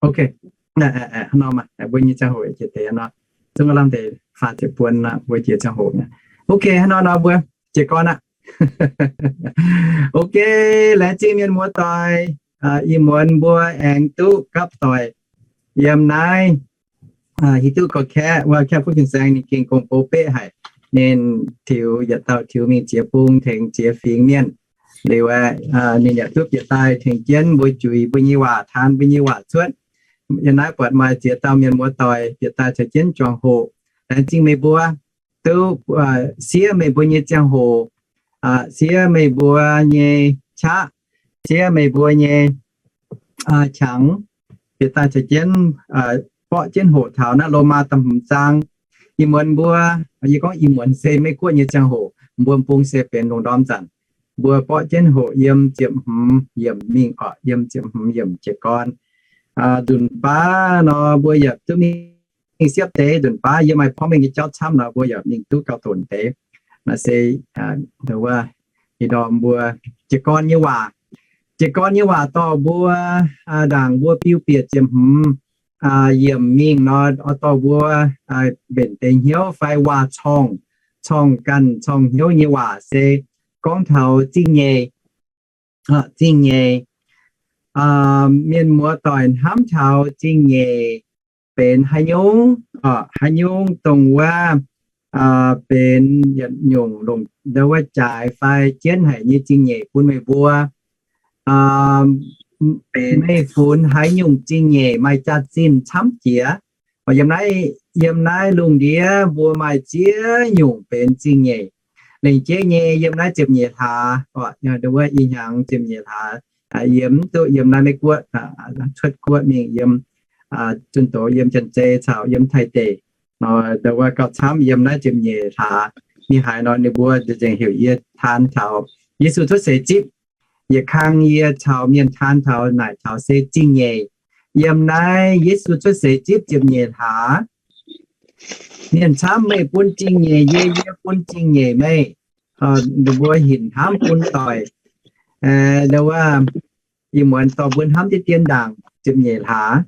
Ok, hnangv nor maah, mbuo nyei ziangh hoc jiex deix nor, zungv lamh deix faah ziepc buon nor, mbuo jiex ziangh hoc mi'aqv. Ok, hnangv nor nor mbuo jiez gorn aqv. Ok, laengz zingh mienh muoz-doic, ih muonz mbuo aengx duqv gapv doic yiem naaiv hiuv duqv gorx-kaeqv wuov Kaeqv Fuqv Fin-Saeng ninh gengh gong-bou beqv haic. Ninh tiux yietc dauh tiux mingh ziex bung tengx ziex fingx mienh. Liuz aeqv, ninh yaac duqv bieqc daaih tengx jienv mbuo juix mbuo nyei waac, taan mbuo nyei waac cuotv. Yiem naaiv buatc maaih ziex dauh mienh muoz-doic bieqc daaih caux jienv juangc hoc. Laengz zingh meih mbuo duqv siev meih mbuo nyei ziangh hoc, siev meih mbuo nyei qaqv, siev meih mbuo nyei qangx, bieqc daaih caux jienv borqv jienv hoqc taux naaiv Lomaa da'hmz zaang. Ih muonz mbuo, yie gorngv ih muonz se Meiv Guoqv nyei ziangh hoc, mbuo bung se benx lungh ndorm zanc. Mbuo borqv jienv hoqc yiem ziepc hmz yiemc mingh orqc, yiem ziepc hmz yiemc jiez gorn. Nzunc baav nor mbuo yaac duqv mingh siepv deix, nzunc baav yie maaih porv mengh nyei jauv camv nor mbuo yaac mingh duqv gauh donx deix. Naaiv se wuov, ih ndorm mbuo jiez gorn nyei waac, jiez gorn nyei waac dorh mbuo ndaangc mbuo biu bieqc ziepc hmz yiemc mingh nor, oix dorh mbuo mbenc deix hnyouv fai waac-corngh, corngh ganh corngh hnyouv nyei waac se gorngv taux zingh nyeic. Zingh nyeic, mienh muoz-doic hnamv taux zingh nyeic benx haaix nyungc, haaix nyungc dongh wuov benx yietc nyungc longc ndau wuov jaaix fai jienv haic nyei zingh nyeic bun meih mbuo. Benx meih funx haaix nyungc zingh nyeic maaih jaax-zinh camv jiex. Yiem naaiv, yiem naaiv lungh ndiev mbuo maaih ziex nyungc benx zingh nyeic. Lengc jeiv nyei yiem naaiv ziepc nyeic hlaax, ndau wuov ih hnyangx ziepc nyeic hlaax, yie mv duqv yiem naaiv Meiv Guoqv, cuotv guoqv mingh yiem, zunh doz yiem Janx-Zei caux yiem Taiv deic. Ndau wuov gauh camv yiem naaiv ziepc nyeic hlaax. Ninh haiz nor ninh mbuo nzengc heuc yie taan taux Yesu cuotv seix zipv. Yietc kang yie caux mienh taan taux naaic taux se zingh nyeic. Yiem naaiv Yesu cuotv seix zipv ziepc nyeic hlaax, mienh camv meih bun zingh nyeic yie, yie bun zingh nyeic meih. Ninh mbuo hinc hnamv bun doic. Ndau wuov, ih muonz dorh mbuo hnamv deix dien ndaangc ziepc nyeic hlaax,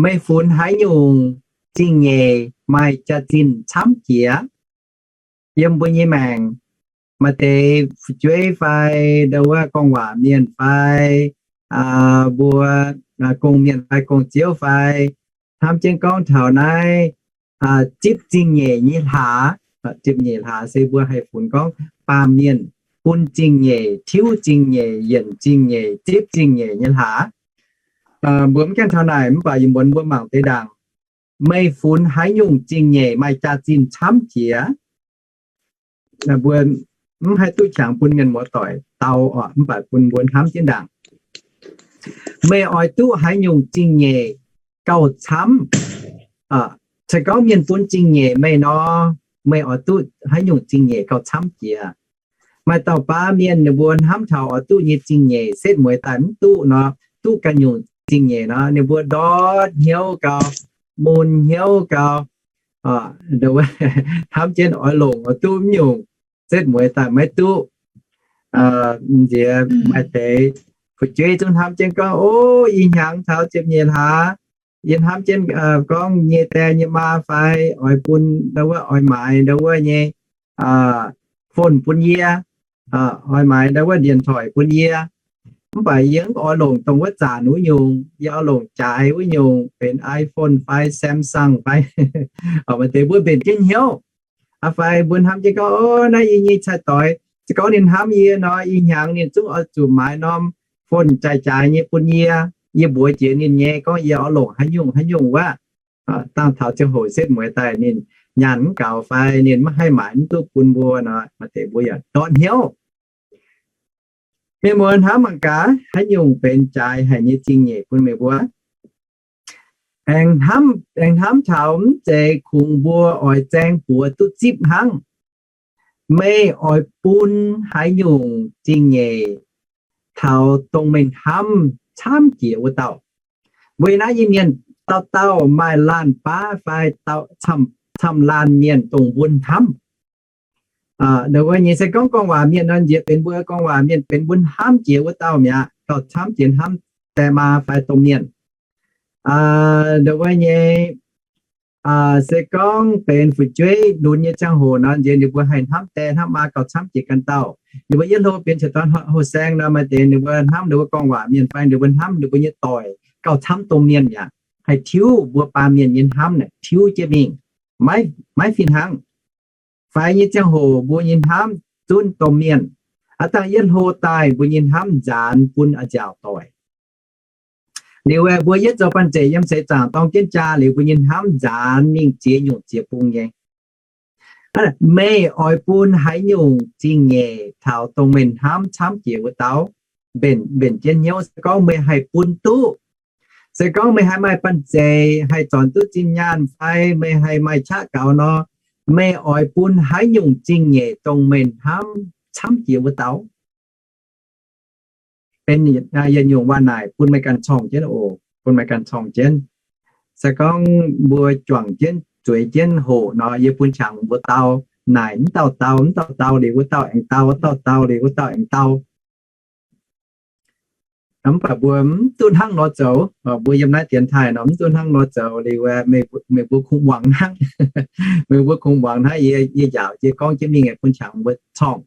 meih funx haaix nyungc zingh nyeic maaih jaax-zinh camv jiex. Yiem mbuo nyei maengc, maaih deix fu'jueiv fai ndau wuov gorngv waac mienh fai mbuo gong-mienh fai gong-ziouv fai hnamv jienv gorngv taux naaiv zipv zingh nyeic nyei hlaax. Ziepc nyeic hlaax se mbuo haih funx gorngv baamh mienh bun zingh nyeic, tiuv zingh nyeic, yienc zingh nyeic, zipv zingh nyeic nyei hlaax. Mbuo mv gaengh taux naaic mv baac ih muonz mbuo mangc deix ndaangc, meih funx haaix nyungc zingh nyeic maaih jaax-zinh camv jiex. Mbuo mv haih duqv qangx bun mienh muoz-doic dau oc, mv baac bun mbuo hnamv jienv ndaangc, meih oix duqv haaix nyungc zingh nyeic gauh camv? Se gorngv mienh bun zingh nyeic meih nor, meih oix duqv haaix nyungc zingh nyeic gauh camv jiex? Maaih dauh baav mienh ninh mbuo hnamv taux oix duqv nyei zingh nyeic setv mueiz daaih mv duqv nor, duqv ganh nyungc zingh nyeic nor, ninh mbuo ndortv hnyouv gau, mun hnyouv gau, hnamv jienv oix longc oix duqv mv nyungc, setv mueiz daaih maiv duqv. Nziex maaih deix fu'jueiv zungv hnamv jienv gorngv, O, ih hnyangx taux ziepc nyeic hlaax, yie hnamv jienv gorngv nyei die nyei maa fai oix bun ndau wuov oix maaiz ndau wuov nyei phone bun yie, oix maaiz ndau wuov điện thoại bun yie. Mv baac yie mv oix longc dongh wuov zanc wuov nyungc, yie oix longc jaaix wuov nyungc, benx iPhone fai Samsung fai. Maaih deix mbuo mbenc jienv hnyouv. Fai mbuo hnamv jienv gorngv, O, naaiv yie nyei cai-doix, se gorngv ninh hnamv yie nor, ih hnyangx ninh zungv oix zuqc maaiz norm phone jaaix-jaaix nyei bun yie. Yie mbuox jiex ninh nyei gorngv yie oix longc haaix nyungc haaix nyungc wuov. Dangh taux ziangh hoc setv mueiz daaih ninh nyaanh mv gaux fai ninh maiv haih maaiz mv duqv bun mbuo nor, maaih deix mbuo yaac ndortv hnyouv. Mienh muoz hnamv mangc gaax, haaix nyungc benx jaaix haic nyei zingh nyeic bun meih mbuo? Aengx hnamv, aengx hnamv taux mv zeiz kungx mbuo oix zaeng buoz duqv zipv hnangv. Meih oix bun haaix nyungc zingh nyeic taux dongh meih hnamv camv jiex wuov dauh? Mbuo naaiv nyei mienh dauh dauh maaih laanh baav fai camv laanh mienh dongh mbuo hnamv. Ndongc wuov nyei se gorngv gorngv waac mienh nor, nziex benx mbuo gorngv waac mienh benx mbuo hnamv jiex wuov dauh mi'aqv, gauh camv jiex hnamv die maa fai domh mienh. Ndongc wuov nyei, se gorngv benx fu'jueiv lunx nyei ziangh hoc nor, nziex ninh mbuo haih hnamv die hnamv maa gauh camv jiex ganh dauh. Ninh mbuo yietv hlo benx caux dorn houh saeng nor, maaih deix ninh mbuo hnamv ninh mbuo gorngv waac mienh fai ninh mbuo hnamv ninh mbuo nyei doic gauh camv domh mienh mi'aqv. Haih tiuv mbuo baamh mienh nyei hnamv naaic tiuv jienv mingh, maiv fih hnangv. Faix nyei ziangh hoc mbuo nyei hnamv zunv domh mienh. Aav dangh yietv hlo daaih mbuo nyei hnamv nzaanx bun a'nziaauc doic. Liuz aeqv, mbuo yietv zoux banh zeic yiem seix zaangc dorng jienv jaa liuz, mbuo nyei hnamv nzaanx mingh ziex nyungc ziex bung nyei. Meih oix bun haaix nyungc zingh nyeic taux dongh meih hnamv camv jiex wuov dauh, mbenc, mbenc jienv hnyouv. Se gorngv meih haih bun duqv, se gorngv meih haih maaih banh zeic, haih zornc duqv zinh nyaanh fai meih haih maaih qaqv gaux nor, meih oix bun haaix nyungc zingh nyeic dongh meih hnamv camv jiex wuov dauh? Benx yietc nyungc waac naaic bun meih ganh corngh jienv oc, bun meih ganh corngh jienv. Se gorngv mbuo juangc jienv zueiz jienv hoqc nor, yie bun qangx mbuo dau naaic, mv dauh dau, mv dauh dau liuz wuov dauh aengx dau, wuov dauh dau liuz wuov dauh aengx dau. Mv baac mbuo mv duqv hnangv nor zoux. Mbuo yiem naaiv dienx taaih nor mv duqv hnangv nor zoux liuz, meih mbuo kungx muangx hnangv. Meih mbuo kungx muangx hnangv. Yie njaaux, yie gorngv jienv mingh bun qangx mbuo corngh.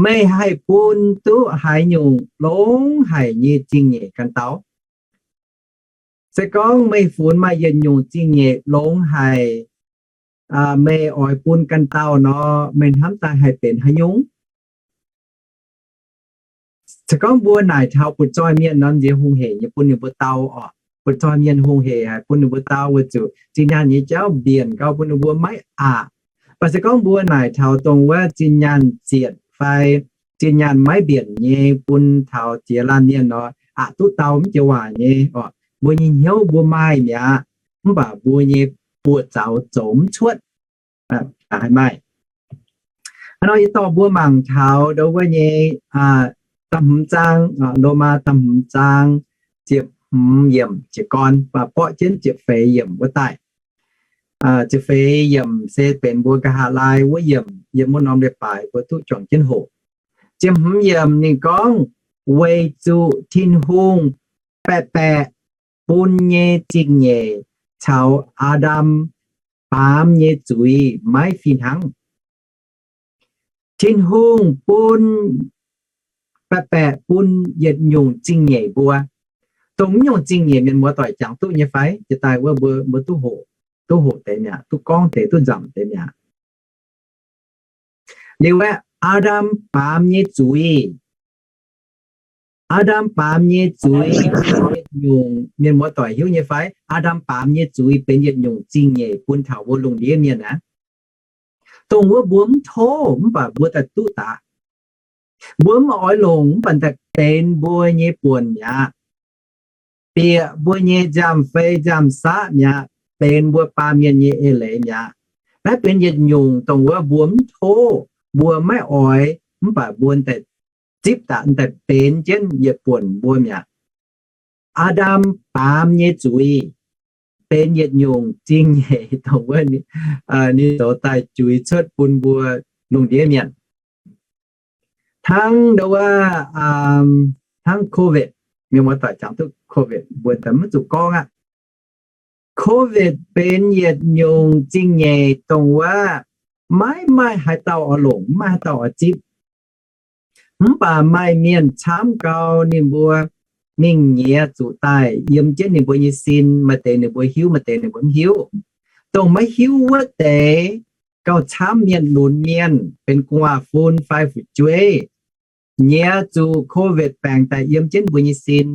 Meih haih bun duqv haaix nyungc longx haic nyei zingh nyeic ganh dauh? Se gorngv meih funx maaih yietc nyungc zingh nyeic longx haic, meih oix bun ganh dauh nor, meih hnamv daaih haih benx haaix nyungc? Se gorngv mbuo naaic taux butv-zoih mienh nor, nziex hungh heic nyei bun ninh mbuo dau oc. Butv-zoih mienh hungh heic haic bun ninh mbuo dau weic zuqc zinh nyaanh nyei jauv mbienc gau bun ninh mbuo maiv aqc. Mv baac se gorngv mbuo naaic taux dongh wuov zinh nyaanh zietc fai zinh nyaanh maiv mbienc nyei bun taux ziex laanh mienh nor, aqc duqv dau mv joux waac nyei oc. Mbuo nyei hnyouv mbuo maaih mi'aqv, mv baac mbuo nyei buoz-zaux zoux mv cuotv. Haiz maaih. Hnangv nor yie dorh mbuo mangc taux ndongc wuov nyei da'hmz zaang, Lomaa da'hmz zaang, ziepc hmz yiemc jiez gorn, mv baac borqv jienv ziepc feix yiemc wuov daaih. Ziepc feix yiemc se benx mbuo nqa'haav laai wuov yiemc, yiem wuov norm leiz-baaix mbuo duqv juangc jienv hoqc. Ziepc hmz yiemc ninh gorngv, weic zuqc Tin-Hungh baeqc-baeqc bun nyei zingh nyeic caux Aa^ndam baamz nyei zuiz maiv fih hnangv. Tin-Hungh bun baeqc-baeqc bun yietc nyungc zingh nyeic mbuo. Dongh mv nyungc zingh nyeic mienh muoz-doic jangx duqv nyei fai? Jiex daaih wuov mbuo, mbuo duqv hoqc, duqv hoqc deix mi'aqv, duqv gorngv deix, duqv nzamc deix mi'aqv. Liuz aeqv, Aa^ndam baamz nyei zuiz. Aa^ndam baamz nyei zuiz, nyungc mienh muoz-doic hiuv nyei fai? Aa^ndam baamz nyei zuiz benx yietc nyungc zingh nyeic bun taux mbuo lungh ndiev mienh aqv. Dongh wuov mbuo mv tov, mv baac mbuo daaih duqv daqc. Mbuo mv oix longc, mv baac daaih benx mbuo nyei buonc mi'aqv. Bieqc mbuo nyei nziaamv-fei nziaamv-saqv mi'aqv, benx mbuo baamh mienh nyei eix leiz mi'aqv. Naaiv benx yietc nyungc dongh wuov mbuo mv tov, mbuo maiv oix, mv baac mbuo daaih zipv daqc, daaih benx jienv yietc buonc mbuo mi'aqv. Aa^ndam baamz nyei zuiz benx yietc nyungc zingh nyeic dongh wuov ninh zoux daaih juix cuotv bun mbuo lungh ndiev mienh. Hnangv ndongc wuov, hnangv covid, mienh muoz-doic jangx duqv covid, mbuo daaih mv zuqc gorngv aqv. Covid benx yietc nyungc zingh nyeic dongh wuov maiv maaih haaix dauh oix longc, maiv maaih haaix dauh oix zipv. Mv baac maaih mienh camv gau ninh mbuo mingh nyiex zuqc daaih yiem jienv ninh mbuo nyei sin, maaih deix ninh mbuo hiuv, maaih deix ninh mbuo mv hiuv. Dongh maiv hiuv wuov deix gauh camv mienh lunx mienh, benx gu'nguaaz-fun fai fu'jueiv, nyiex zuqc covid baengc daaih yiem jienv mbuo nyei sin.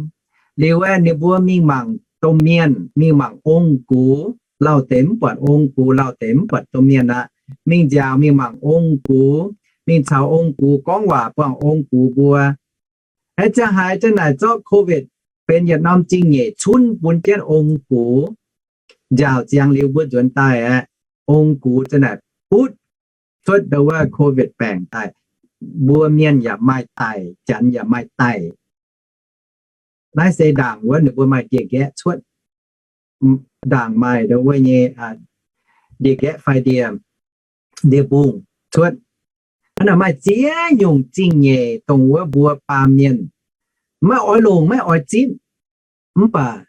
Liuz aeqv, ninh mbuo mingh mangc domh mienh, mingh mangc ong-gux, lauh deix mv buatc ong-gux, lauh deix mv buatc domh mienh aqv. Mingh nziaauc mingh mangc ong-gux, mingh caux ong-gux gorngv waac buangh ong-gux mbuo. Aeqv, ziangh haaix zanc naaic zorqv covid benx yietc norm zingh nyeic cunv bun jienv ong-gux. Nziaauc ziangx liuz mbuo nzuonx daaih aeqv, ong-gux zanc naaic butv cuotv ndau wuov covid baengc daaih, mbuo mienh yaac maaih daic, janx yaac maaih daic. Naaiv se ndaangc wuov ninh mbuo maaih ndie-nqaeqv cuotv. Ndaangc maaih ndau wuov nyei ndie-nqaeqv fai ndie, ndie-mbungh cuotv. Hnangv naaic maaih ziex nyungc zingh nyeic dongh wuov mbuo baamh mienh maiv oix longc, maiv oix zipv. Mv baac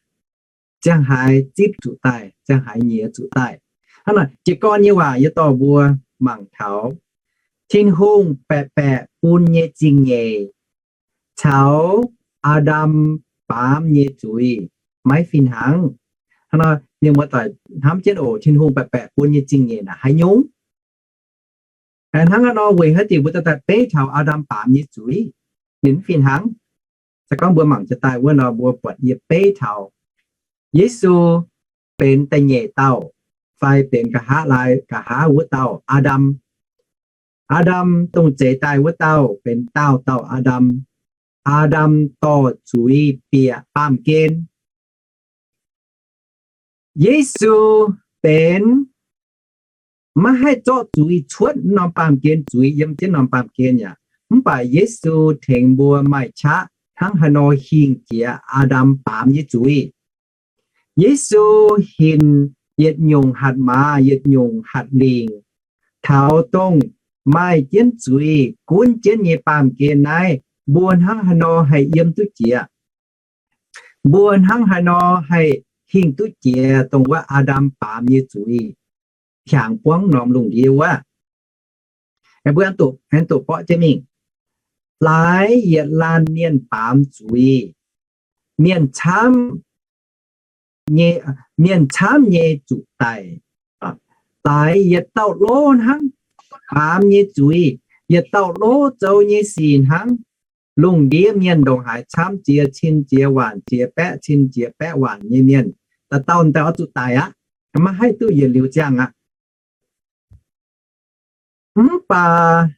ziangh haaix zipv zuqc daaih, ziangh haaix nyiex zuqc daaih. Hnangv naaic, jiez gorn nyei waac yie dorh mbuo mangc taux Tin-Hungh baeqc baeqc bun nyei zingh nyeic caux Aa^ndam baamz nyei zuiz maiv fih hnangv. Hnangv nor mienh muoz-doic hnamv jienv oc, Tin-Hungh baeqc baeqc bun nyei zingh nyeic naaic haaix nyungc? Hnangv naaiv nor weic haaix diuc mbuo daaih beiv taux Aa^ndam baamz nyei zuiz? Ninh mv fih hnangv. Se gorngv mbuo mangc jiex daaih wuov nor, mbuo buatc yie beiv taux Yesu benx da'nyeic dauh, fai benx nqa'haav laai nqa'haav wuov dauh Aa^ndam. Aa^ndam dongh zeix daaih wuov dauh benx daauh dauh Aa^ndam. Aa^ndam dorh zuiz bieqc baamh gen. Yesu benx maiv haih zorqv zuiz cuotv norm baamh gen, zuiz yiem jienv norm baamh gen yaac. Mv baac Yesu tengx mbuo maaih qaqv hnangv haaix nor hingh jiex Aa^ndam baamz nyei zuiz. Yesu hinc yietc nyungc hatc maaz yietc nyungc hatc lingc, taux dongh maaih jienv zuiz gunv jienv nyei baamh gen naaiv, mbuo hnangv haaix nor haih yiem duqv jiex? Mbuo hnangv haaix nor haih hingh duqv jiex dongh wuov Aa^ndam baamz nyei zuiz hiaangx buangv norm lungh ndiev wuov? Mbuo aengx doqc borqv jienv mingh. Laaix yietc laanh mienh baamz zuiz, mienh camv nyei, mienh camv nyei zuqc daic. Laaix yietc dauh lov hnangv, baamz nyei zuiz, yietc dauh lov zoux nyei sic hnangv. Lungh ndiev mienh ndongc haaix camv jiex cin jiex waanc jiex baeqv cin jiex baeqv waanc nyei mienh, dauh dauh daaih oix zuqc daic aqv. Maiv haih duqv yietc liuz ziangh aqv. Mv baac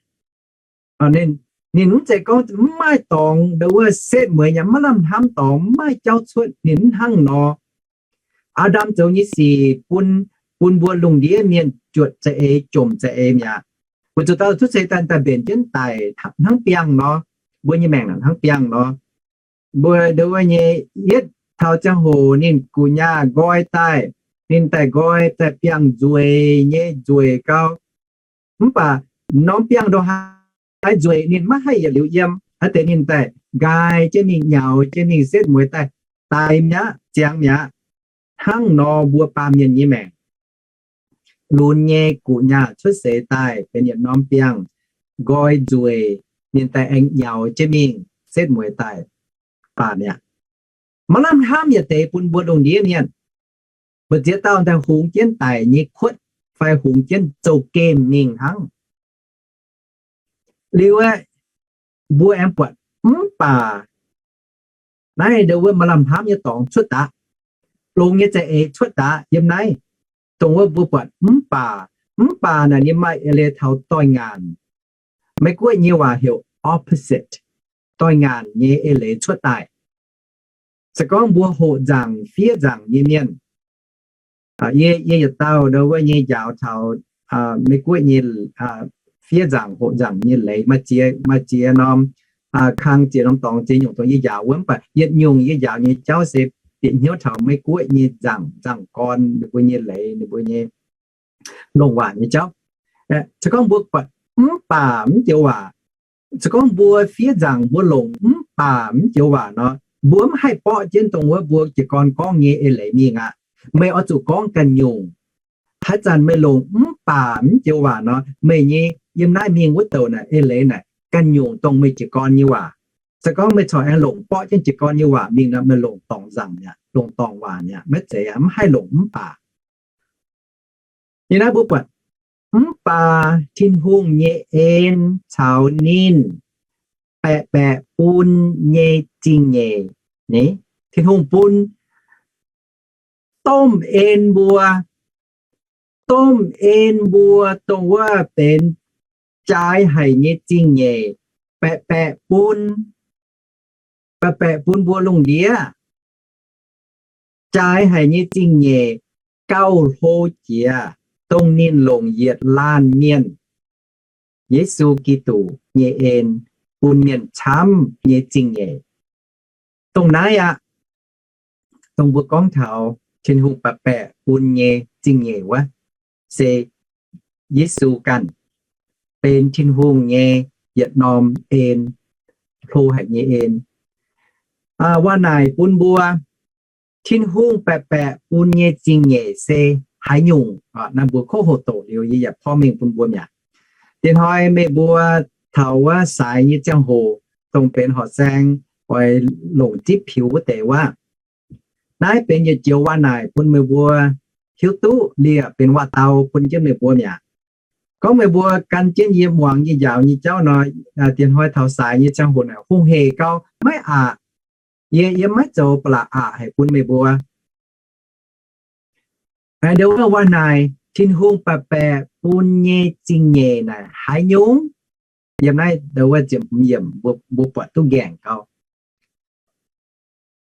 ninh mv zeiz gorngv mv maaih dorngx, ndo wuov setv mueiz nyei maiv lamh hnamv dorngx, mv maaih jauv cuotv, ninh mv hnangv nor. Aa^ndam zoux nyei sic bun, bun mbuo lungh ndiev mienh juotc za'eix, jomc za'eix mi'aqv. Weic zuqc dauh cuotv seix daaih, daaih mbenc jienv daic hnangv biangh nor, mbuo nyei maengc hnangv biangh nor. Mbuo ndo wuov nyei yietv taux ziangh hoc ninh gu'nyaah nqoi daaih, ninh daaih nqoi daaih biangh nzueic nyei nzueic gau. Mv baac norm biangh ndo haaix nzueic ninh maiv haih yietc liuz yiem, aa deix ninh daaih nqaai jienv mingh, nyaux jienv mingh, setv mueiz daaih, daic mi'aqv, ziangx mi'aqv. Hnangv nor mbuo baamh mienh nyei maengc, lunx nyei gu'nyaah cuotv seix daaih benx yietc norm biangh, nqoi nzueic, ninh daaih aengx nyaux jienv mingh, setv mueiz daaih, baac mi'aqv. Maaih lamh hnamv yietc deix bun mbuo lungh ndiev mienh, mbu'ziex dauh daaih hungx jienv daic nyei kuotv fai hungx jienv zouh gemh mingh hnangv. Liuz aeqv, mbuo aengx buatc mv baac naaiv ndo wuov maaih lamh hnamv nyei dorngx cuotv daqv, longx nyei za'eix cuotv daqv yiem naaiv. Dongh wuov mbuo buatc mv baac, mv baac naaic ninh maaih eix leiz taux doix-ngaanc. Meiv Guoqv nyei waac heuc opposite, doix-ngaanc nyei eix leiz cuotv daaih. Se gorngv mbuo hoqc nzaangc fiev nzaangc nyei mienh, yie, yie yietc dauh ndo wuov nyei njaaux taux Meiv Guoqv nyei fiev nzaangc hoqc nzaangc nyei leiz, maaih ziex, maaih ziex norm kang, ziex norm dorngx, ziex nyungc dorngx yie njaaux wuov, mv baac yietc nyungc yie njaaux nyei jauv se bieqc hnyouv taux Meiv Guoqv nyei nzaangc, nzaangc gorn ninh mbuo nyei leiz, ninh mbuo nyei longc waac nyei jauv. Se gorngv mbuo buatc mv baac mv joux waac, se gorngv mbuo fiev nzaangc mbuo longc mv baac mv joux waac nor, mbuo mv haih borqv jienv dongh wuov mbuo jiez gorn gorngv nyei eix leiz mingh aqv. Meih oix zuqc gorngv ganh nyungc. Haaix zanc meih longc mv baac mv joux waac nor, meih nyei yiem naaiv mingh wuov douc naaic eix leiz naaic ganh nyungc dongh meih jiez gorn nyei waac. Se gorngv meih corc aengx longc borqv jienv jiez gorn nyei waac mingh nor, meih longc dorngc nzaangc mi'aqv, longc dorngc waac mi'aqv, maiv zeiz aqv, mv haih longc mv baac. Yie naaiv mbuo buatc, mv baac Tin-Hungh nyei en caux ninh baeqc baeqc bun nyei zingh nyeic. Ni, Tin-Hungh bun domh en mbuo, domh en mbuo dongh wuov benx jaaix haic nyei zingh nyeic, baeqc baeqc bun, baeqc baeqc bun mbuo lungh ndiev. Jaaix haic nyei zingh nyeic gauh hlo jiex dongh ninh longc yietc laanh mienh, Yesu Giduc, nyei en bun mienh camv nyei zingh nyeic. Dongh naaiv aqv, dongh mbuo gorngv taux Tin-Hungh baeqc baeqc bun nyei zingh nyeic wuov, se Yesu ganh benx Tin-Hungh nyei yietc norm en, hlo haic nyei en. Waac naaic bun mbuo Tin-Hungh baeqc baeqc bun nyei zingh nyeic se haaix nyungc? Naaiv mbuo kov hoc doqc liuz yie yaac porv mengh bun mbuo mi'aqv. Diex hnoi meih mbuo taux wuov saaix nyei ziangh hoc, dongh benx horqc saeng oix longc zipv piux wuov deix wuov, naaiv benx yietc joux waac naaic bun meih mbuo hiuv duqv liepc benx waac-dau bun jienv meih mbuo mi'aqv. Gorngv meih mbuo gan jienv yie muangx yie njaaux nyei jauv nor, diex hnoi taux saaix nyei ziangh hoc naaic hungh hec gau maiv aqc. Yie yiem maiv zoux ba'laqc aqc haic bun meih mbuo. Ndo wuov waac naaic, Tin-Hungh baeqc baeqc bun nyei zingh nyeic naaic haaix nyungc? Yiem naaiv ndo wuov ziepc hmz yiemc mbuo buatc duqv nqaengc gau.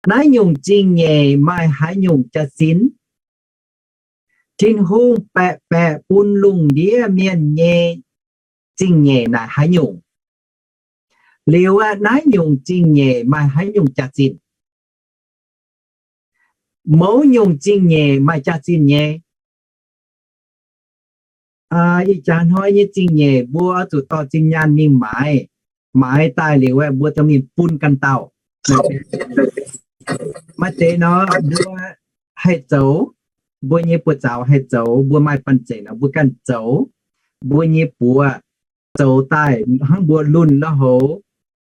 Naaiv nyungc zingh nyeic maaih haaix nyungc jaax-zinh? Tin-Hungh baeqc baeqc bun lungh ndiev mienh nyei zingh nyeic naaic haaix nyungc? Liuz aeqv, naaiv nyungc zingh nyeic maaih haaix nyungc jaax-zinh? Mouz nyungc zingh nyeic maaih jaax-zinh nyei. Ih jaax hnoi nyei zingh nyeic mbuo oix zuqc dorh zinh nyaanh mingh maaiz. Maaiz daaih liuz aeqv, mbuo dorh mingh bun ganh dauh. Maaih deix nor mbuo haih zoux, mbuo nyei buoz-zaux haih zoux, mbuo maaih banh zeic nor mbuo ganh zoux. Mbuo nyei buoz zoux daaih hnangv mbuo lunh la'houx,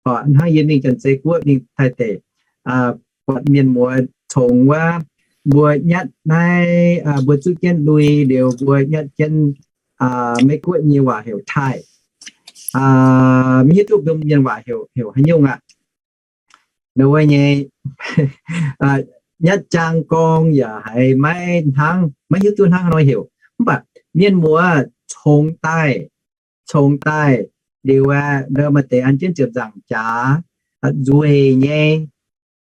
hnangv yie mingh Janx-Zei Guoqv mingh Taiv deic, buatc mienh muoz congx wuov, mbuo nyatv naaiv, mbuo zuqv jienv lui liuz mbuo nyatv jienv Meiv Guoqv nyei waac heuc Thai. Mv hiuv duqv mbuo mienh waac heuc haaix nyungc aqv. Wuov nyei nyatv jaang gorng yaac haiz maiv hnangv, maiv hiuv duqv hnangv haaix nor heuc. Mv baac mienh muoz congx daaih, congx daaih liuz aeqv, maaih deix an jienv ziepc nzaangc jaax, nzueic nyei,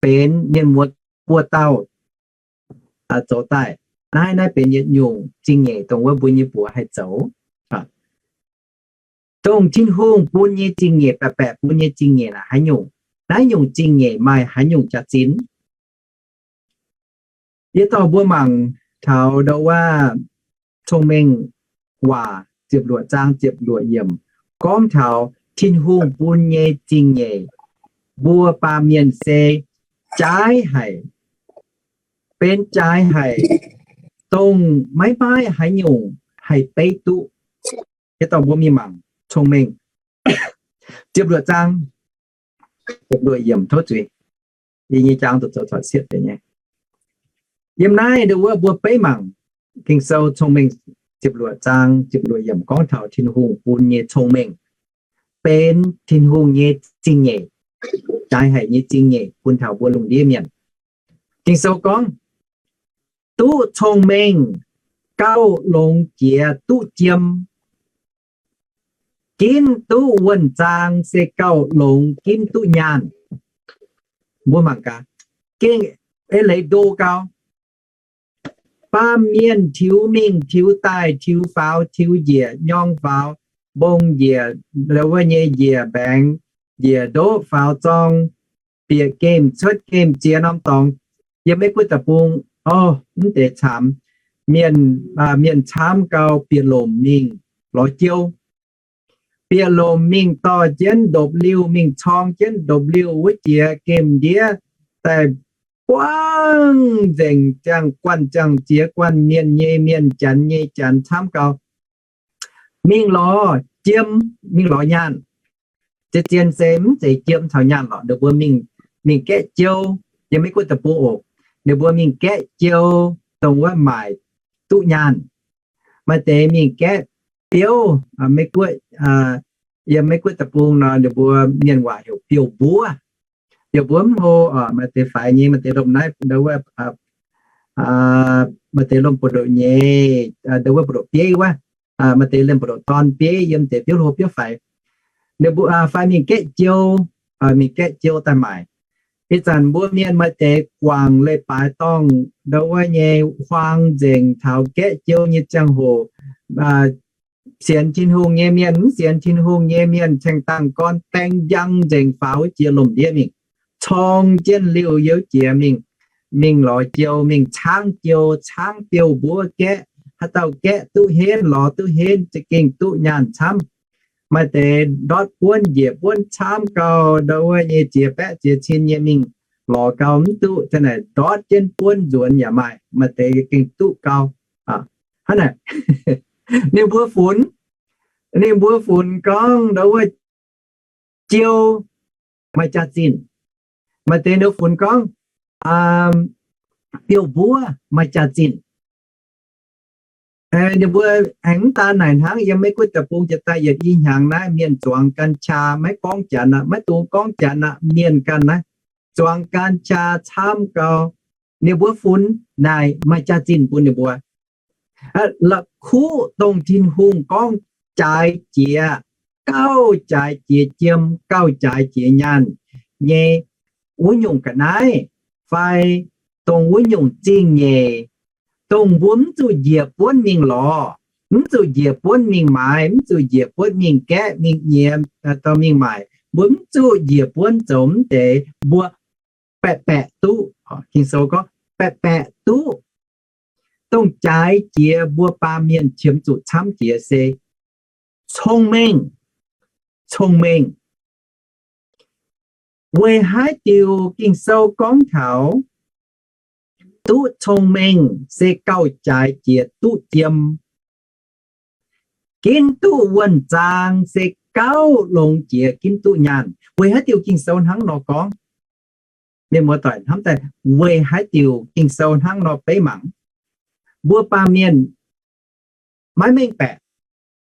benx mienh muoz buo dauh zoux daaih. Naaiv, naaiv benx yietc nyungc zingh nyeic dongh wuov mbuo nyei buoz haih zoux. Dongh Tin-Hungh bun nyei zingh nyeic, baeqc baeqc bun nyei zingh nyeic naaic haaix nyungc? Naaiv nyungc zingh nyeic maaih haaix nyungc jaax-zinh? Yie dorh mbuo mangc taux ndo wuov Cong-Mengh Waac ziepc luoqc zaang ziepc luoqc yiemc gorngv taux Tin-Hungh bun nyei zingh nyeic, mbuo baamh mienh se jaaiv haic, benx jaaiv haic, dongh maiv maaih haaix nyungc haih beiv duqv. Yie dorh mbuo mingh mangc Cong-Mengh ziepc luoqc zaang ziepc luoqc yiemc, tov zuiz, yie nyei jaang doqc zoux corc sietv deix nyei. Yiem naaiv ndo wuov mbuo beiv mangc Ging-Sou Cong-Mengh ziepc luoqc zaang ziepc luoqc yiemc gorngv taux Tin-Hungh bun nyei cong-mengh benx Tin-Hungh nyei zingh nyeic, jaaiv haic nyei zingh nyeic bun taux mbuo lungh ndiev mienh. Ging-Sou gorngv, duqv cong-mengh gauh longx jiex duqv jiem, ginv duqv wuonh zaang se gauh longx ginv duqv nyaanh. Mbuo mangc gaax, gengh ei leiz ndo gau. Baamh mienh tiux mingh tiux daaih, tiux faaux tiux njiec, nyorng faaux mbong njiec, wuov nyei njiec mbaengx, njiec ndoqv faaux zorng, bieqc gemh cuotv gemh ziex norm dorngx. Yiem Meiv Guoqv deic-bung, o, mv deix camx, mienh, mienh camv gau bieqc lomc mingh lorz jouv. Bieqc lomc mingh dorh jienv ndopv-liuh mingh corng jienv ndopv-liuh wuov jiex gemh ndiev daaih buangv nzengc, ziangh guanh ziangh ziex guanh, mienh nyei mienh, janx nyei janx camv gau. Mingh lorz jiem, mingh lorz nyaanh. Zien-zien se mv zeiz jiem caux nyaanh lorqc, ninh mbuo mingh, mingh gaeqv jou. Yiem Meiv Guoqv deic-bung oc, ninh mbuo mingh gaeqv jou, dongh wuov maaic duqv nyaanh. Maaih deix mingh gaeqv biouv, Meiv Guoqv, yiem Meiv Guoqv deic-bung nor ninh mbuo mienh waac heuc biouv-mbuov. Biouv-mbuov mv hlo, maaih deix faix nyei, maaih deix lomh naaiv, maaih deix lomh buoz-ndoqv nyei, ndo wuov buoz-ndoqv bieiv wuov, maaih deix lomh buoz-ndoqv dorn bieiv, yiem deix biouv hlo biouv faix. Ninh mbuo fai mingh gaeqv jou, mingh gaeqv jou daaih maaic. Ih zanc mbuo mienh maaih deix guangc leiz-baaix dorngh ndo wuov nyei huaang nzengc taux gaeqv jou nyei ziangh hoc, sienx Tin-Hungh nyei mienh, mv sienx Tin-Hungh nyei mienh, caengh dangh gorn baeng njang nzengc faaux jiex lomh ndiev mingh, corng jienv liuh youv jiex mingh, mingh lorz jou, mingh caangv jou, caangv biouv-mbuov gaeqv. Haaix dauh gaeqv duqv henv, lorz duqv henv, za'gengh duqv nyaanh camv. Maaih deix ndortv buonv njiec buonv camv gau, ndo wuov nyei ziex baeqv ziex cin nyei mingh lorz gau mv duqv, za'naaic ndortv jienv buonv nzuonx yaac maaih, maaih deix gengh duqv gau. Hnangv naaic, ninh mbuo funx, ninh mbuo funx gorngv ndo wuov jiou maaih jaax-zinh. Maaih deix ninh funx gorngv biouv-mbuov maaih jaax-zinh. Ninh mbuo aengx mv daan naaic hnangv, yiem Meiv Guoqv deic-bung jiex daaih yietc i hnyangx naaiv mienh zuangx gan qaa, maiv gorngv Janx aqv, maiv dungx gorngv Janx aqv, mienh ganh naaiv zuangx gan qaa camv gau. Ninh mbuo funx naaic maaih jaax-zinh bun ninh mbuo. La'kuqv dongh Tin-Hungh gorngv jaaix jiex, gauh jaaix jiex jiem, gauh jaaix jiex nyaanh nyei wuov nyungc ga'naaiv, fai dongh wuov nyungc zingh nyeic, dongh mbuo mv zuqc njiec buonv mingh lorz, mv zuqc njiec buonv mingh maaiz, mv zuqc njiec buonv mingh gaeqv, mingh nyiex, dorh mingh maaic, mbuo mv zuqc njiec buonv zoux mv deix, mbuo baeqc baeqc duqv. Ging-Sou gorngv baeqc baeqc duqv. Dongh jaaix jiex mbuo baamh mienh qiemx zuqc camv jiex se cong-mengh. Cong-mengh. Weic haaix diuc Ging-Sou gorngv taux duqv cong-mengh se gauh jaaix jiex duqv jiem, ginv duqv wuonh zaang se gauh longx jiex ginv duqv nyaanh? Weic haaix diuc Ging-Sou hnangv nor gorngv? Mienh muoz-doic hnamv daaih, weic haaix diuc Ging-Sou hnangv nor beiv mangc? Mbuo baamh mienh maiv mengh baeqc.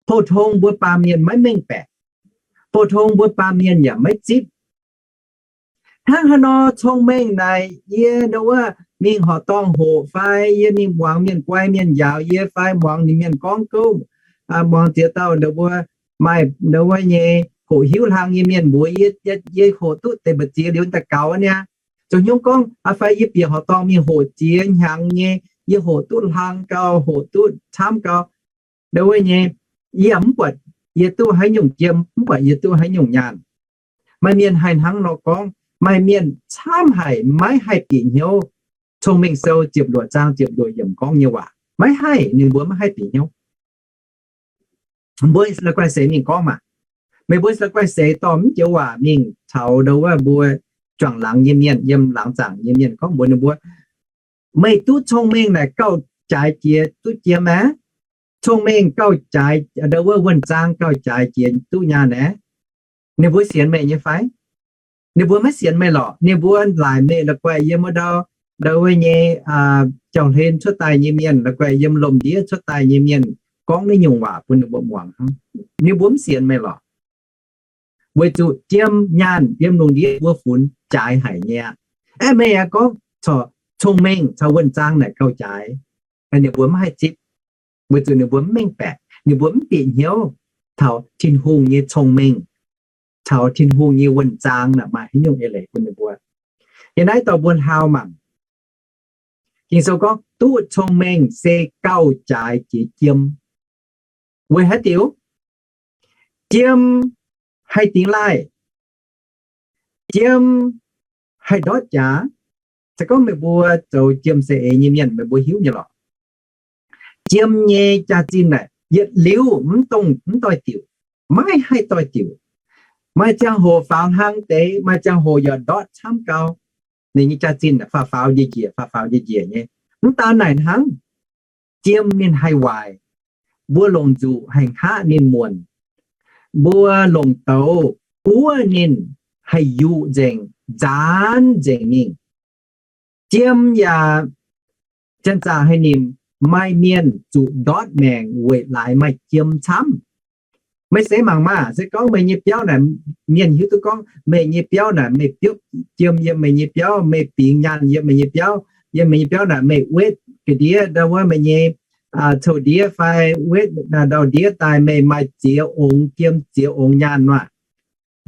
Pou-tong mbuo baamh mienh maiv mengh baeqc. Pou-tong mbuo baamh mienh yaac maiv zipv. Hnangv haaix nor cong-mengh naaic, yie ndo wuov mingh horqc dorngh hoqc fai yie mingh muangx mienh guai mienh njaaux yie fai muangx ninh mienh gorngv gouv, muangx ziex dauh ndo wuov maaih ndo wuov nyei hoqc hiuv hlang nyei mienh mbuox yie, yie hoqc duqv deix mbu'ziex liuz daaih gaux niaa. Zoux hnyouv gorngv fai yie bieqc horqc dorngh mingh hoqc ziex hnyangx nyei, yie hoqc duqv hlang gau, hoqc duqv camv gau. Ndo wuov nyei, yie mv buatc yie duqv haaix nyungc jiem, mv buatc yie duqv haaix nyungc nyaanh. Maaih mienh haih hnangv nor gorngv. Maaih mienh camv haic maiv haih bieqc hnyouv Cong-Mengh Sou ziepc luoqc zaang ziepc luoqc yiemc gorngv nyei waac. Maiv haih, ninh mbuo maiv haih bieqc hnyouv. Mbuo la'guaih seix mingh gorngv maah. Meih mbuo la'guaih seix dorh mv joux waac mingh taux ndo wuov mbuo juangc laangz nyei mienh, yiem laangz zaangc nyei mienh gorngv mbuox ninh mbuo, meih duqv cong-mengh naaic gauh jaaix jiex duqv jiem aqv. Cong-mengh gauh jaaix, ndo wuov wuonh zaang gauh jaaix jiex duqv nyaanh aqv. Ninh mbuo sienx meih nyei fai? Ninh mbuo maiv sienx meih lorqc. Ninh mbuo laaic meih la'guaih yiem wuov ndau, ndo wuov nyei jauv-hlen cuotv daaih nyei mienh, la'guaih yiem lomc ndiev cuotv daaih nyei mienh gorngv naaiv nyungc waac bun ninh mbuo muangx hnangv. Ninh mbuo mv sienx meih lorqc. Weic zuqc jiem nyaanh yiem lungh ndiev mbuo funx jaaix haic nyei aqv. Aeqv, meih aengx gorngv corc cong-mengh caux wuonh zaang naaic gauh jaaix, ninh mbuo mv haih zipv, weic zuqc ninh mbuo mv mengh baeqc, ninh mbuo mv bieqc hnyouv taux Tin-Hungh nyei cong-mengh, taux Tin-Hungh nyei wuonh zaang naaic maaih haaix nyungc eix leiz bun ninh mbuo. Yiem naaiv dorh mbuo hlaau mangc. Ging-Sou gorngv duqv cong-mengh se gauh jaaix jiex jiem. Weic haaix diuc? Jiem haih dingx laaih. Jiem haih ndortv jaax. Se gorngv meih mbuo zoux jiem saeng-eix nyei mienh, meih mbuo hiuv nyei lorqc. Jiem nyei jaax-zinh naaic yietc liuz mv dongh mv doix-diuc, maiv haih doix-diuc. Maaih ziangh hoc faaux hlang deix, maaih ziangh hoc yaac ndortv camv gau. Ninh nyei jaax-zinh faaux faaux njiec njiec, faaux faaux njiec njiec nyei. Mv daan naaic hnangv, jiem ninh haih waaic. Mbuo longc nzuqc haih nqaqv ninh muonc. Mbuo longc douz buov ninh haih yuqc nzengc, nzaanx nzengc mingh. Jiem yaac janx-zaqc haih nimc. Maaih mienh zuqc ndortv maengc weic laaix maaih jiem camv. Meih seix mangc maah, se gorngv meih nyei biauv naaic, mienh hiuv duqv gorngv meih nyei biauv naaic meih biopv jiem yiem meih nyei biauv, meih bingx nyaanh yiem meih nyei biauv, yiem meih nyei biauv naaic meih wetv ga'ndiev, ndo wuov meih nyei coux ndiev fai wetv ndau-ndiev daaih meih maaih ziex ongx jiem ziex ongx nyaanh maah.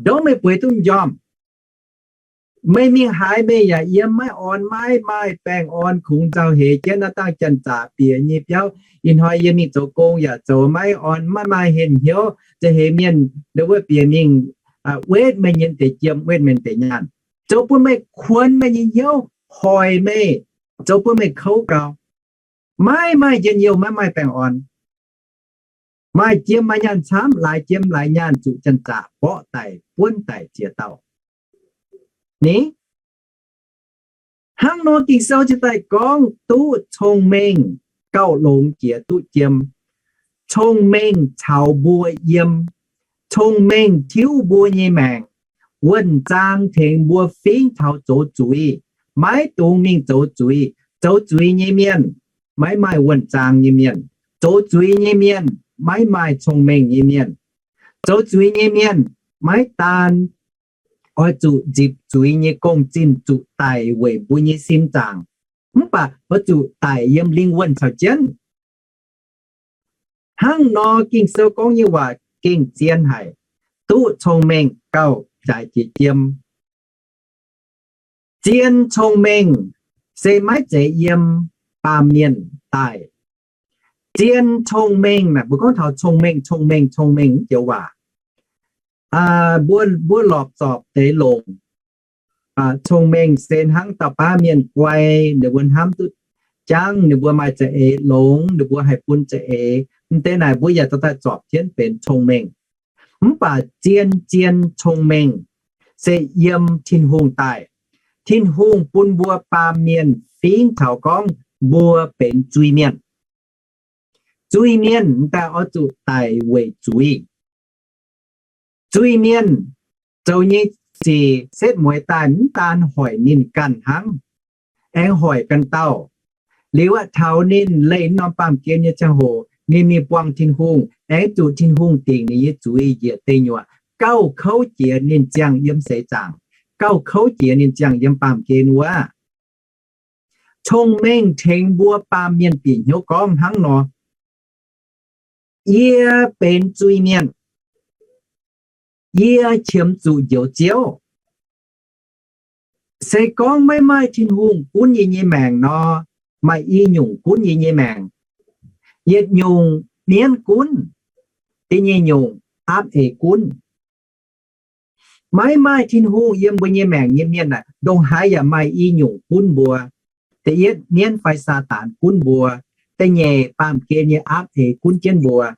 Ndongc meih bueix duqv m'njormh. Meih mingh haaix meih yaac yiem maiv orn, maiv maaih baengh orn kungx nzauh heix jienv naaiv dangh janx-zaqc bieqc nyei biauv. Ih hnoi yie mingh zoux gong yaac zoux maiv orn, maiv maaih henh hnyouv. Za'heix mienh ndo wuov bieqc mingh wetv meih nyei deix jiem, wetv meih deix nyaanh, zoux bun meih kuonx meih nyei hnyouv, hoic meih, zoux bun meih kouv gau. Maiv maaih njien-youh, maiv maaih baengh orn. Maaih jiem maaih nyaanh camv, laaix jiem laaix nyaanh zuqc janx-zaqc mborqv daic buonv daic ziex dauh. Ni, Hnangv nor Ging-Sou cingx daaih gorngv duqv cong-mengh gauh longx jiex duqv jiem. Cong-mengh caux mbuo yiem. Cong-mengh tiuv mbuo nyei maengc. Wuonh zaang tengx mbuo fingx taux zoux zuiz, maiv dungx mingh zoux zuiz. Zoux zuiz nyei mienh maiv maaih wuonh zaang nyei mienh. Zoux zuiz nyei mienh maiv maaih cong-mengh nyei mienh. Zoux zuiz nyei mienh maiv daan oix zuqc nzipc zuiz nyei gong-zinh zuqc daic weic mbuo nyei sin zaangc, mv baac oix zuqc daic yiem lingh wuonh caux jienv. Hnangv nor Ging-Sou gorngv nyei waac gengh zien haic. Duqv cong-mengh gauh jaaix jiex jiem. Zien cong-mengh se maiv zeiz yiem baamh mienh daaih. Zien cong-mengh naaic, mbuo gorngv taux cong-mengh, cong-mengh, cong-mengh joux waac, mbuo, mbuo lorpc zorpc deix longc. Cong-mengh se hnangv dauh baav mienh guai, ninh mbuo hnamv duqv jangv, ninh mbuo maaih za'eix longx, ninh mbuo haih bun za'eix. Mv deix naaic mbuo yaac dorh daaih zorpc jienv benx cong-mengh. Mv baac zien, zien cong-mengh se yiem Tin-Hungh daaih. Tin-Hungh bun mbuo baamh mienh fingx taux gorngv mbuo benx zuiz-mienh. Zuiz-mienh daaih oix zuqc daic weic zuiz. Zuiz-mienh zoux nyei sic setv mueiz daaih mv daan hoic ninh ganh hnangv, aengx hoic ganh dauh. Liuz aqv, taux ninh leih norm baamh gen nyei ziangh hoc, ninh mingh buangh Tin-Hungh, aengx zuqc Tin-Hungh dingc ninh nyei zuiz njiec deic nyuoqc, gauh kouv jiex ninh ziangh yiem seix zaangc, gauh kouv jiex ninh ziangh yiem baamh gen wuov. Cong-mengh tengx mbuo baamh mienh bieqc hnyouv gorngv hnangv nor, yie benx zuiz-mienh, yie qiemx zuqc njoux Ziouv. Se gorngv maiv maaih Tin-Hungh gunv yie nyei maengc nor, maaih i nyungc gunv yie nyei maengc. Yietc nyungc mienv gunv, da'nyeic nyungc aapv eix gunv. Maiv maaih Tin-Hungh yiem mbuo nyei maengc nyei mienh aah, ndongc haaix yaac maaih i nyungc gunv mbuo. Da'yietv mienv fai Saadaan gunv mbuo. Da'nyeic baamh gen nyei aapv eix gunv jienv mbuo.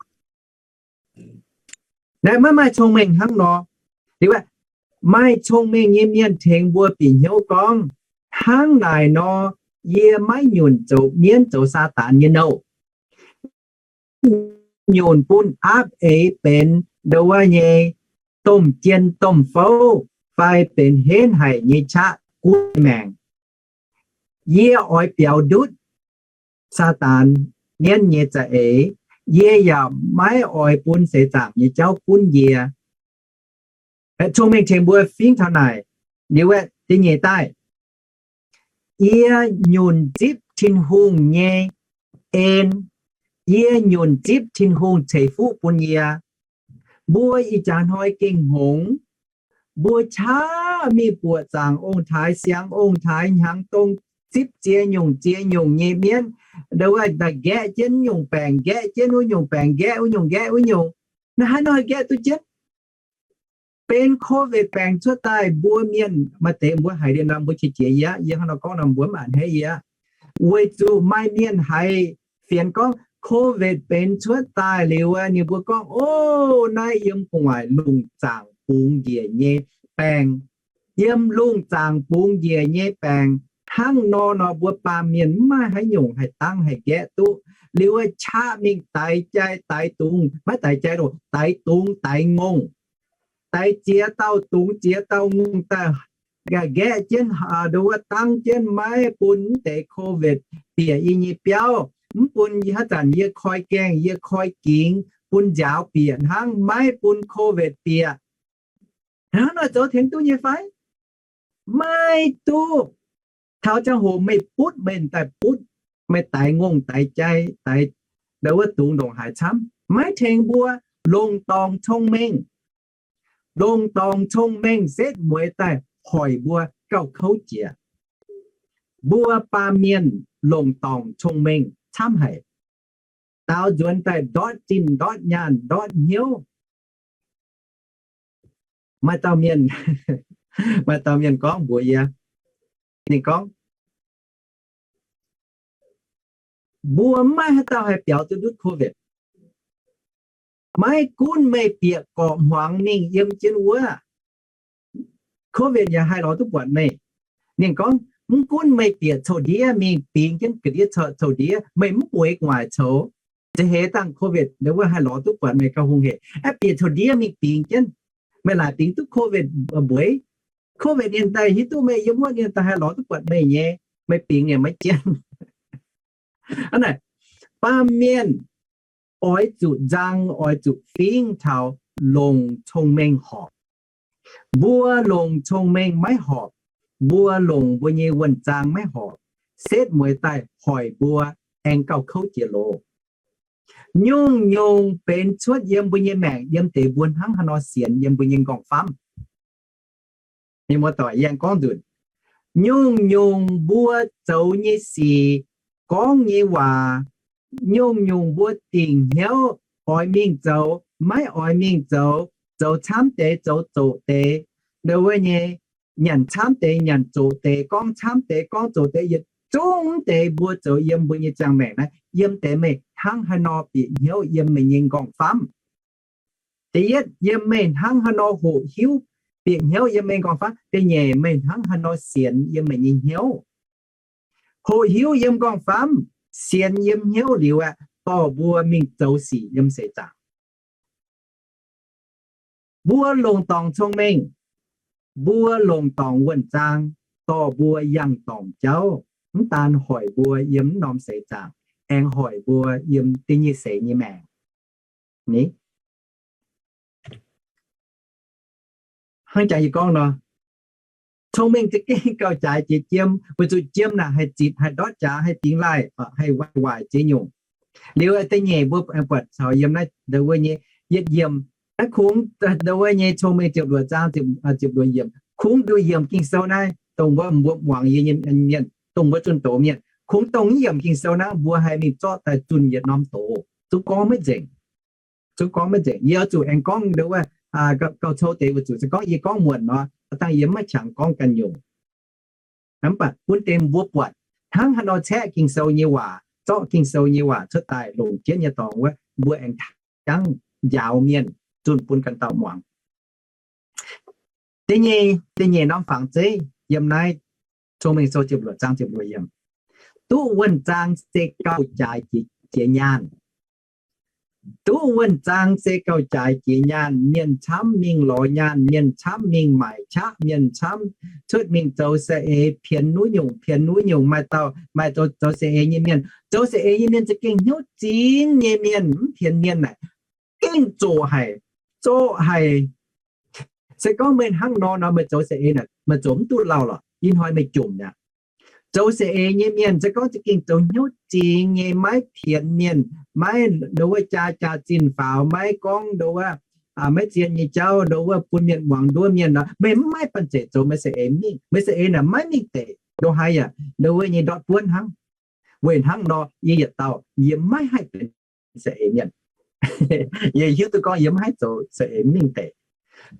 Naaiv maiv maaih cong-mengh hnangv nor. Liuz aqv, maaih cong-mengh nyei mienh tengx mbuo bieqc hnyouv gorngv, hnangv naaic nor, yie maiv nyunc zoux mienv zoux Saadaan nyei nouh. Nyunc bun aapv eix benx ndo wuov nyei domh jien domh fouv fai benx henv haic nyei qaqv gunv maengc. Yie oix biaux ndutv Saadaan mienv nyei za'eix. Yie yaac maiv oix bun seix zaangc nyei jauv gunv yie. Cong-mengh tengx mbuo fingx taux naaic. Liuz aeqv, da'nyeic daaih, yie nyunc zipv Tin-Hungh nyei en. Yie nyunc zipv Tin-Hungh ceix fuqv bun yie. Mbuo ih jaax hnoi gengh hngongx, mbuo qaqv mingh buoqc zaangc ong-taaix, siang ong-taaix, hnyangx dong, zipv ziex nyungc ziex nyungc nyei mienv, ndo wuov nqaeqv jienv nyungc baengc, nqaeqv jienv wuov nyungc baengc, nqaeqv wuov nyungc, nqaeqv wuov nyungc. Naaiv haaix nor haih nqaeqv duqv jienv? Benx COVID baengc cuotv daaih mbuo mienh maaih deix mbuo haiz liuz nor mbuo qiex jiez yie, yie hnangv nor gorngv nor mbuo mv a'hneiv yie. Weic zuqc maaih mienh haiz fienx gorngv COVID benx cuotv daaih liuz, ninh mbuo gorngv, o, naaiv yiem gu'nguaaic lungh zaangc bungx njiec nyei baengc. Yiem lungh zaangc bungx njiec nyei baengc. Hnangv nor nor mbuo baamh mienh mv maaih haaix nyungc haih dangv haih nqaeqv duqv. Liuz qaqv mingh daix jai daix dungz, maiv daix jai loh, daix dungz daix ngongh. Daix ziex dauh dungz ziex dauh ngongh daaih nqaeqv jienv, ndo wuov dangv jienv maiv bun mv deix COVID bieqc yie nyei biauv, mv bun haaix zanc yie koi gaengh, yie koi gingx, bun nziaaux bieqc hnangv, maiv bun COVID bieqc. Hnangv nor zoux tengx duqv nyei fai? Maiv duqv. Taux ziangh hoc meih butv, meih daaih butv, meih daix ngongh daix jai, daix ndo wuov dungz ndongc haaix camv, maiv tengx mbuo. Longc dorngc cong-mengh, longc dorngc cong-mengh setv mueiz daaih hoic mbuo gauh kouv jiex. Mbuo baamh mienh longc dorngc cong-mengh camv haic. Daaux nzuonx daaih ndortv zinh ndortv nyaanh ndortv hnyouv. Maaih dauh mienh, maaih dauh mienh gorngv mbuox yie, ninh gorngv, mbuo mv maaih haaix dauh haih biaux duqv ndutv COVID. Maiv gunv meih bieqc gorqv-hmuangx mingh yiem jienv wuov, COVID yaac haih lorz duqv buatc meih. Ninh gorngv, Mv gunv meih bieqc coux ndiev mingh bingx jienv ga'ndiev coux ndiev, meih mv bueix gu'nguaaic coux, za'heix dangh COVID wuov haih lorz duqv buatc meih gauh hungh hec. Aeqv, bieqc coux ndiev mingh bingx jienv, meih laaic bingx duqv COVID mbueix. COVID ninh daaih hiuv duqv meih yiem wuov, ninh daaih haih lorz duqv buatc meih nyei, meih bingx ninh maiv jienv. Hnangv naaic, baamh mienh oix zuqc nzang, oix zuqc fingx taux longc cong-mengh horpc. Mbuo longc cong-mengh maiv horpc, mbuo longc mbuo nyei wuonh zaang maiv horpc, setv mueiz daaih hoic mbuo aengx gauh kouv jiex loz. Nyungc-nyungc benx cuotv yiem mbuo nyei maengc yiem deix mbuo hnangv haaix nor sienx yiem mbuo nyei nqorngv-famv. Mienh muoz-doic, yie aengx gorngv nzunc, nyungc-nyungc mbuo zoux nyei sic, gorngv nyei waac, nyungc-nyungc mbuo dingc hnyouv oix mingh zoux, maiv oix mingh zoux, zoux camv deix, zoux zoqc deix, ndo wuov nyei, nyanc camv deix, nyanc zoqc deix, gorngv camv deix, gorngv zoqc deix, yietc zungv deix mbuo zoux yiem mbuo nyei ziangh maengc naaiv, yiem deix meih hnangv haaix nor bieqc hnyouv yiem meih nyei nqorngv-famv. Da'yietv, yiem meih hnangv haaix nor hoqc hiuv bieqc hnyouv yiem meih nqorngv-famv. Da'nyeic, meih hnangv haaix nor sienx yiem meih nyei hnyouv. Hoqc hiuv yiem nqorngv-famv, sienx yiem hnyouv liuz aeqv, dorh mbuo mingh zoux sic yiem seix zaangc. Mbuo longc dorngc cong-mengh, mbuo longc dorngc wuonh zaang, dorh mbuo yangh dorngc jauv, mv daan hoic mbuo yiem mv norm seix zaangc, aengx hoic mbuo yiem da'nyeic seix nyei maengc. Ni, hnangv jaax yie gorngv nor, cong-mengh za'gengh gauh jaaix jiex jiem, weic zuqc jiem naaic haih zitc, haih ndortv jaax, haih dingx laaih, haih waaic ziex nyungc. Liuz da'nyeic mbuo buatc caux yiem naaiv ndo wuov nyei yietc yiemc, naaiv kungx ndo wuov nyei cong-mengh ziepc luoqc zaang, ziepc luoqc yiemc, kungx nduqc yiemc Ging-Sou naaiv, dongh wuov mbuo muangx yie nyei mienh, dongh mbuo zunh doz mienh, kungx dongh yiemc Ging-Sou naaiv mbuo haih mingh zorqv daaih zunh yietc norm doz. Zungv gorngv maiv nzengc. Zungv gorngv maiv nzengc. Yie oix zuqc aengx gorngv ndo wuov, gauh cou deix weic zuqc se gorngv yie gorngv muonc nor, dangh yie maiv qangx gorngv ganh nyungc. Mv baac bun deix mbuo buatc hnangv haaix nor caeqv Ging-Sou nyei waac, zorqv Ging-Sou nyei waac cuotv daaih longc jienv nyei dorngx wuov, mbuo aengx jangv njaaux mienh zunh bun ganh dauh muangx. Da'nyeic, da'nyeic norm fangx zeiv yiem naaiv Cong-Mengh Sou ziepc luoqc zaang ziepc luoqc yiemc. Duqv wuonh zaang se gauh jaaix jiex nyaanh. Duqv wuonh zaang se gauh jaaix jiex nyaanh. Mienh camv mingh lorz nyaanh, mienh camv mingh maaic qaqv, mienh camv cuotv mingh zoux saeng-eix, pienx nuv nyungc, pienx nuv nyungc. Maaih dauh maaih zoux saeng-eix nyei mienh. Zoux saeng-eix nyei mienh za'gengh hnyouv zingx nyei mienh, mv pienx mienh naaic, gengh zoqc haic, zoqc haic. Se gorngv meih hnangv nor nor, meih zoux saeng-eix naaic, meih zoux mv duqv lauh lorqc, ih hnoi meih jomc mi'aqv. Zoux saeng-eix nyei mienh se gorngv za'gengh zoux hnyouv zingx nyei, maiv pienx mienh, maiv ndo wuov jaa jaa-zinh faaux, maiv gorngv ndo wuov maiv zien nyei jauv, ndo wuov bun mienh muangx nduov mienh nor, meih mv maaih banh zeic zoux meih saeng-eix mingh. Meih saeng-eix naaic maiv mingh deix, ndo haaix yaac ndo wuov nyei ndortv buonv hnangv. Weic hnangv nor, yie yietc dauh yie maiv haih benx saeng-eix mienh. Yie hiuv duqv gorngv yie maiv haih zoux saeng-eix mingh deix.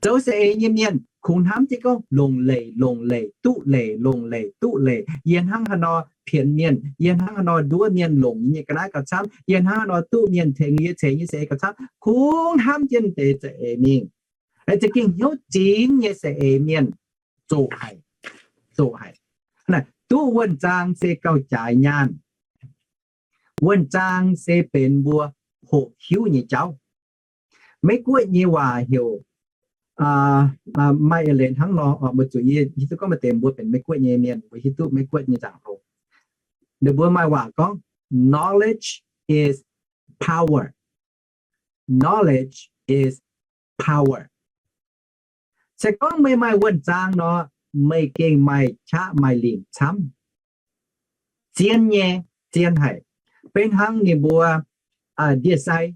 Zoux saeng-eix nyei mienh kungx hnamv jienv gorngv longc leic, longc leic, duqv leic, longc leic, duqv leic. Yie hnangv haaix nor pienx mienh, yie hnangv haaix nor nduov mienh longc yie nyei ga'naaiv gauh camv, yie hnangv haaix nor duqv mienh tengx yie ceix nyei saeng-eix gauh camv, kungx hnamv jienv deix saeng-eix mingh. Za'gengh hnyouv zingx nyei saeng-eix mienh zoqc haic, zoqc haic. Duqv wuonh zaang se gauh jaaix nyaanh. Wuonh zaang se benx mbuo hoqc hiuv nyei jauv. Meiv Guoqv nyei waac heuc, maaih eix leiz hnangv nor, mbuo zuqc, yie hiuv duqv gorngv maaih deix mbuo benx Meiv Guoqv nyei mienh, mbuo hiuv duqv Meiv Guoqv nyei nzangc-hlo. Ninh mbuo maaih waac gorngv, knowledge is power. Knowledge is power. Se gorngv meih maaih wuonh zaang nor, meih gengh maaih qaqv maaih lingc camv. Zien nyei, zien haic. Beiv hnangv ninh mbuo ndie-sai,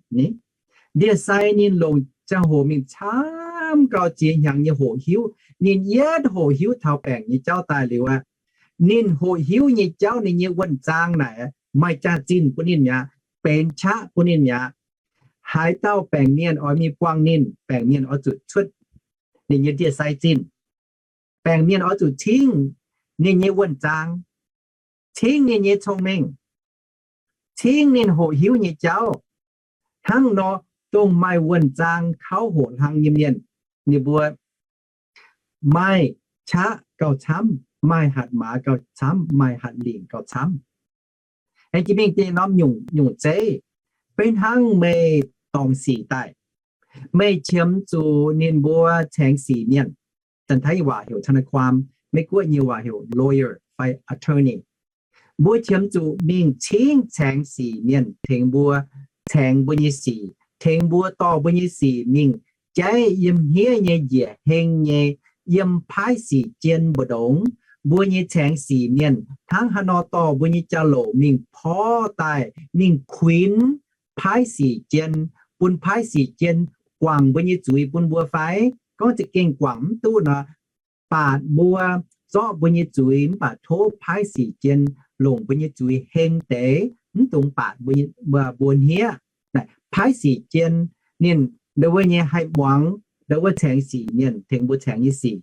ndie-sai ninh longc ziangh hoc mingh camv gauh ziex hnyangx nyei hoqc hiuv. Ninh yietv hoqc hiuv taux baengc nyei jauv daaih liuz aqv, ninh hoqc hiuv nyei jauv ninh nyei wuonh zaang naaic maaih jaax-zinh bun ninh mi'aqv, benx qaqv bun ninh mi'aqv. Haaix dauh baengc mienh oix mingh buangh ninh, baengc mienh oix zuqc cuotv ninh nyei ndie-sai zinh. Baengc mienh oix zuqc cingv ninh nyei wuonh zaang, cingv ninh nyei cong-mengh, cingv ninh hoqc hiuv nyei jauv. Hnangv nor, dongh maaih wuonh zaang kauv hoqc hlang nyei mienh, ninh mbuo maaih qaqv gauh camv. maaih hatc maaz gauh camv, maaih hatc lingc gauh camv. Aengx jiex mingh deix norm nyungc, nyungc zeiv, fih hnangv meih dorngc sic daaih, meih qiemx zuqc ninh mbuo caengx sic mienh, Janx-Taiv nyei waac heuc ทนายความ, Meiv-Guoqv nyei waac heuc lawyer fai attorney. Mbuo qiemx zuqc mingh cingv caengx sic mienh tengx mbuo caengx mbuo nyei sic, tengx mbuo dorh mbuo nyei sic mingh jaiv yiem hniev nyei njiec heng nyei, yiem paaiv sic jien mbu'ndongx mbuo nyei caengx sic mienh hnangv haaix nor dorh mbuo nyei jauv-louc mingh porv daaih, mingh kuinx paaiv sic jien, bun paaiv sic jien guangc mbuo nyei zuiz bun mbuo fai? Gorngv za'gengh guangc mv duqv nor, baatc mbuo, zorqv mbuo nyei zuiz, mv baac tov paaiv sic jien longc mbuo nyei zuiz heng deix, mv dungx baatc mbuo, mbuo hniev. Paaiv sic jien, ninh ndau wuov nyei haih muangx ndau wuov caengx sic mienh tengx mbuo caengx nyei sic.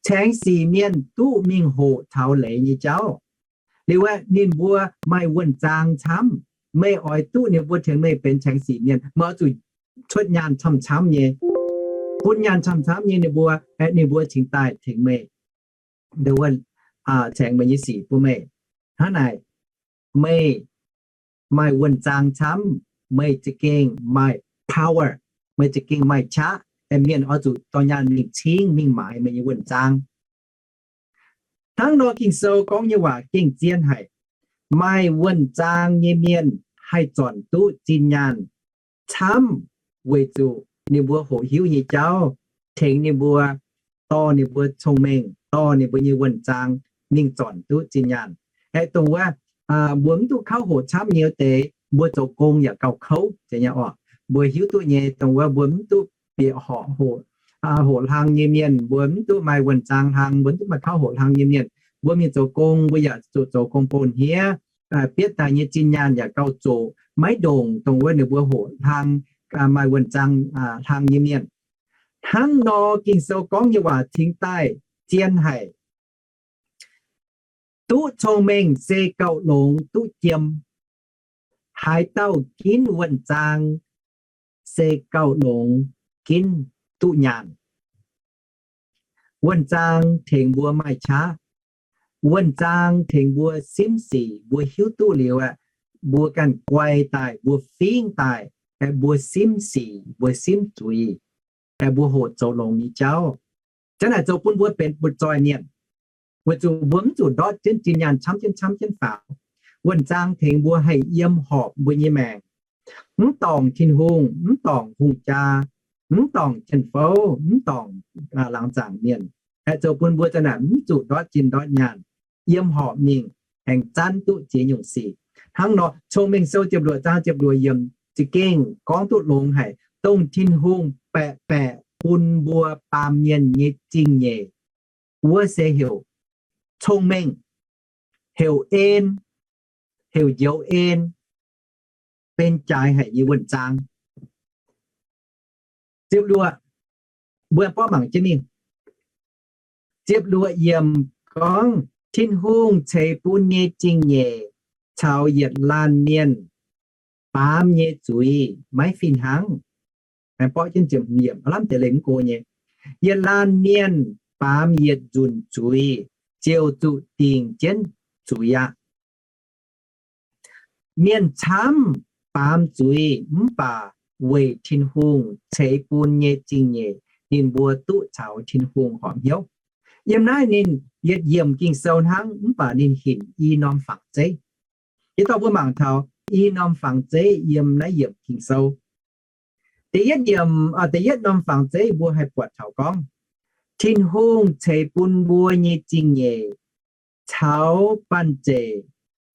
Caengx sic mienh duqv mingh hoqc taux leiz nyei jauv. Liuz aeqv, ninh mbuo maaih wuonh zaang camv. Meih oix duqv ninh mbuo tengx meih benx caengx sic mienh, meih oix zuqc cuotv nyaanh camv-camv nyei, bun nyaanh camv-camv nyei ninh mbuo, aeqv, ninh mbuo cingx daaih tengx meih, ndau wuov, caengx meih nyei sic bun meih. Hnangv naaic, meih maaih wuonh zaang camv, meih za'gengh maaih power, meih za'gengh maaih qaqv, aeqv, mienh oix zuqc dorh nyaanh mingh cingv mingh maaiz meih nyei wuonh zaang. Hnangv nor Ging-Sou gorngv nyei waac gengh zien haic. Maaih wuonh zaang nyei mienh haih zornc duqv zinh nyaanh camv, weic zuqc ninh mbuo hoqc hiuv nyei jauv tengx ninh mbuo, dorh ninh mbuo cong-mengh, dorh ninh mbuo nyei wuonh zaang mingh zornc duqv zinh nyaanh. Aeqv, dongh wuov, mbuo mv duqv kauv hoqc camv nyei wuov deix, mbuo zoux gong yaac gauh kouv zeiz nyei oc. Mbuo hiuv duqv nyei, dongh wuov mbuo mv duqv bieqc horqc, hoqc hlang nyei mienh, mbuo mv duqv maaih wuonh zaang hlang, mbuo mv duqv maaih kauv hoqc hlang nyei mienh, mbuo mingh zoux gong, mbuo yaac zuqc zoux gong bun hniev, bietv daaih nyei zinh nyaanh yaac gauh zoqc, maiv ndongc dongh wuov ninh mbuo hoqc hlang, maaih wuonh zaang hlang nyei mienh. Hnangv nor Ging-Sou gorngv nyei waac cingx daaih zien haic. Duqv cong-mengh se gauh longx duqv jiem. Haaix dauh ginv wuonh zaang se gauh longx ginv duqv nyaanh. Wuonh zaang tengx mbuo maaih qaqv. Wuonh zaang tengx mbuo simv sic, mbuo hiuv duqv liuz aeqv, mbuo ganh guai daaih, mbuo fingx daaih, aeqv, mbuo simv sic, mbuo simv zuiz, aeqv, mbuo hoqc zoux longx nyei jauv. Zanc naaic zoux bun mbuo benx butv-zoih mienh, weic zuqc mbuo mv zuqc ndortv jienv zinh nyaanh camv jienv camv jienv faaux. Wuonh zaang tengx mbuo haih yiem horpc mbuo nyei maengc, mv dorngc Tin-Hungh, mv dorngc hungh jaa, mv dorngc jien-fouv, mv dorngc laangz zaangc mienh, haih zoux bun mbuo zanc naaic mv zuqc ndortv zinh ndortv nyaanh, yiem horpc mingh, aengx zanv duqv ziex nyungc sic. Hnangv nor, Cong-Mengh Sou ziepc luoqc zaang ziepc luoqc yiemc za'gengh gorngv duqv longx haic, dongh Tin-Hungh baeqc baeqc bun mbuo baamh mienh nyei zingh nyeic, wuov se heuc cong-mengh, heuc en, heuc njoux en, benx jaaix haic nyei wuonh zaang. Ziepc luoqc, mbuo borqv mangc jienv mingh. Ziepc luoqc yiemc gorngv, Tin-Hungh ceix bun nyei zingh nyeic caux yietc laanh mienh baamz nyei zuiz maiv fih hnangv. Borqv jienv ziepc yiemc, lamh deix leih mv go nyei. Yietc laanh mienh baamz yietc nzunc zuiz ziouc zuqc dingc jienv zuiz aqv. Mienh camv baamz zuiz mv baac weic Tin-Hungh ceix bun nyei zingh nyeic ninh mbuo duqv caux Tin-Hungh horpc hnyouv. Yiem naaiv ninh yietc yiemc Ging-Sou hnangv mv baac ninh hinc i norm fangx zeiv. Yie dorh mbuo mangc taux i norm fangx zeiv yiem naaiv yiemc Ging-Sou. Da'yietv yiemc, da'yietv norm fangx zeiv mbuo haih buatc taux gorngv, Tin-Hungh ceix bun mbuo nyei zingh nyeic caux banh zeic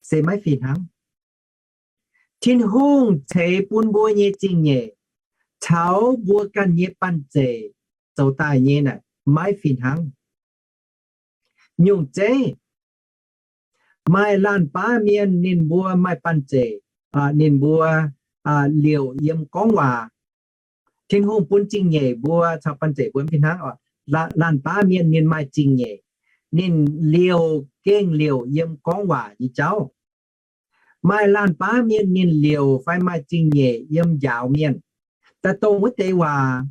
se maiv fih hnangv. Tin-Hungh ceix bun mbuo nyei zingh nyeic caux mbuo ganh nyei banh zeic zoux daaih nyei naaic maiv fih hnangv. Nyungc zeiv, maaih laanh baav mienh ninh mbuo maaih banh zeic, ninh mbuo liouc yiem gorngv waac. Tin-Hungh bun zingh nyeic mbuo caux banh zeic mbuo mv fih hnangv oc. Laanh baav mienh ninh maaih zingh nyeic, ninh liouc gengh liouc yiem gorngv waac nyei jauv. Maaih laanh baav mienh ninh liouc fai maaih zingh nyeic yiem njaaux mienh. Daaih dongh wuov deix waac,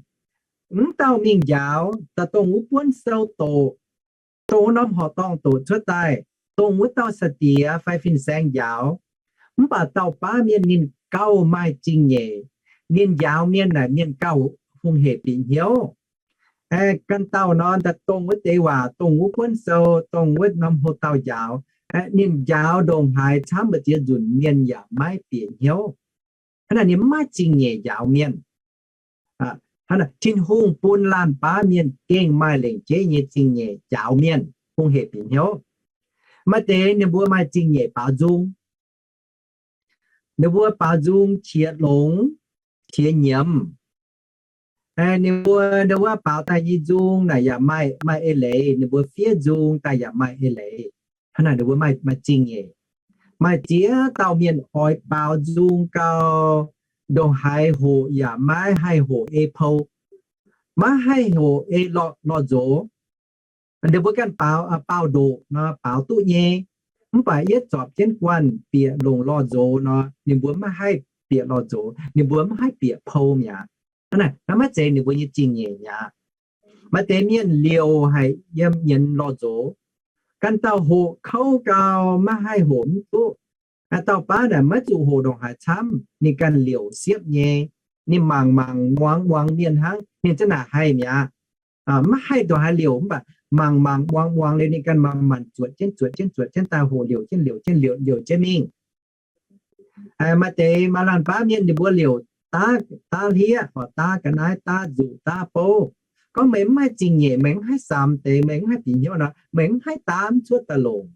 mv dauh mingh njaaux, daaih dongh wuov buonv sou doqc, dongh wuov norm horqc dorngh doqc cuotv daaih, dongh wuov dauh sai-diex fai fin-saeng njaaux. Mv baac dauh baav mienh ninh gauh maaih zingh nyeic. Ninh njaaux mienh naaic mienh gauh hungh hec bieqc hnyouv. Ganh dauh nor, dongh wuov deix waac, dongh wuov buonv sou, dongh wuov norm hlo dauh njaaux, ninh njaaux ndongc haaix camv mbu'ziex nzunc mienh yaac maiv bieqc hnyouv. Hnangv naaic ninh mv maaih zingh nyeic njaaux mienh. Hnangv naaic Tin-Hungh bun laanh baav mienh gengh maaih lengc jeiv nyei zingh nyeic njaaux mienh hungh hec bieqc hnyouv. Maaih deix ninh mbuo maaih zingh nyeic baaux nzung. Ninh mbuo baaux nzung qiex longx, qiex nyiemz. Ninh mbuo, ninh mbuo baaux daaih nyei nzung naaic yaac maaih, maaih eix leiz. Ninh mbuo fiev nzung daaih yaac maaih eix leiz. Hnangv naaic ninh mbuo maaih, maaih zingh nyeic. Maaih ziex dauh mienh oix baaux nzung gau, ndongc haaix hoqc yaac maiv haih hoqc ei pou, maiv haih hoqc ei lorh, lorh nzox. Ninh mbuo ganh baaux, baaux ndoqc nor baaux duqv nyei, mv baac yietv zorpc jienv guanh bieqc longc lorh nzox nor, ninh mbuo maiv haih bieqc lorh nzox, ninh mbuo maiv haih bieqc pou mi'aqv. Naaiv, naaiv maiv zeiz ninh mbuo nyei zingh nyeic mi'aqv. Maaih deix mienh liouc haic yiem nyienz lorh nzox. Ganh dauh hoqc kouv gau, maiv haih hoqc mv duqv. Dauh baav naaic maiv zuqc hoqc ndongc haaix camv, ninh ganh liouc siepv nyei. Ninh mangc mangc muangx muangx mienh hnangv, ninh za'naaic haih mi'aqv. Maiv haih ndongc haaix liouc, mv baac mangc mangc muangx muangx liuz ninh ganh manc-manc zuotc jienv zuotc jienv zuotc jienv daaih hoqc liouc jienv liouc jienv liouc liouc jienv mingh. Maaih deix maaih laanh baav mienh ninh mbuo liouc daav, daav hlieqv, daav ga'naaiv, daav nzuqc, daav bouv. Gorngv meih mv maaih zingh nyeic, meih mv haih samx deix, meih mv haih bieqc hnyouv nor, meih mv haih daav mv cuotv daaih longc.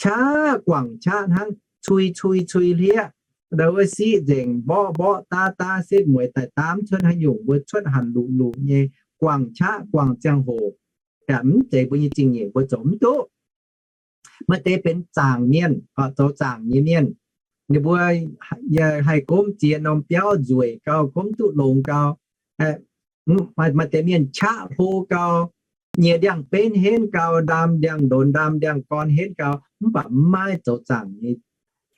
Qaqv guangc qaqv hnangv, cui cui cui hlieqv, ndau wuov siqv nzengc, mborqv mborqv daav daav, setv mueiz daaih daav mv cuotv haaix nyungc, mbuo cuotv hanc luqc luqc nyei, guangc qaqv guangc ziangh hoc. Yaac mv zeiz mbuo nyei zingh nyeic, mbuo zoux mv duqv. Maaih deix benx zaangc mienh, zoux zaangc nyei mienh, ninh mbuo haih gomv ziex norm biauv nzueic gau, gomv duqv longx gau. Maaih deix mienh qaqv hlo gau, nyiex ndiangx-benv henv gau, ndaam ndiangx-ndonx, ndaam ndiangx-gorn henv gau, mv baac mv maaih zoux zaangc nyei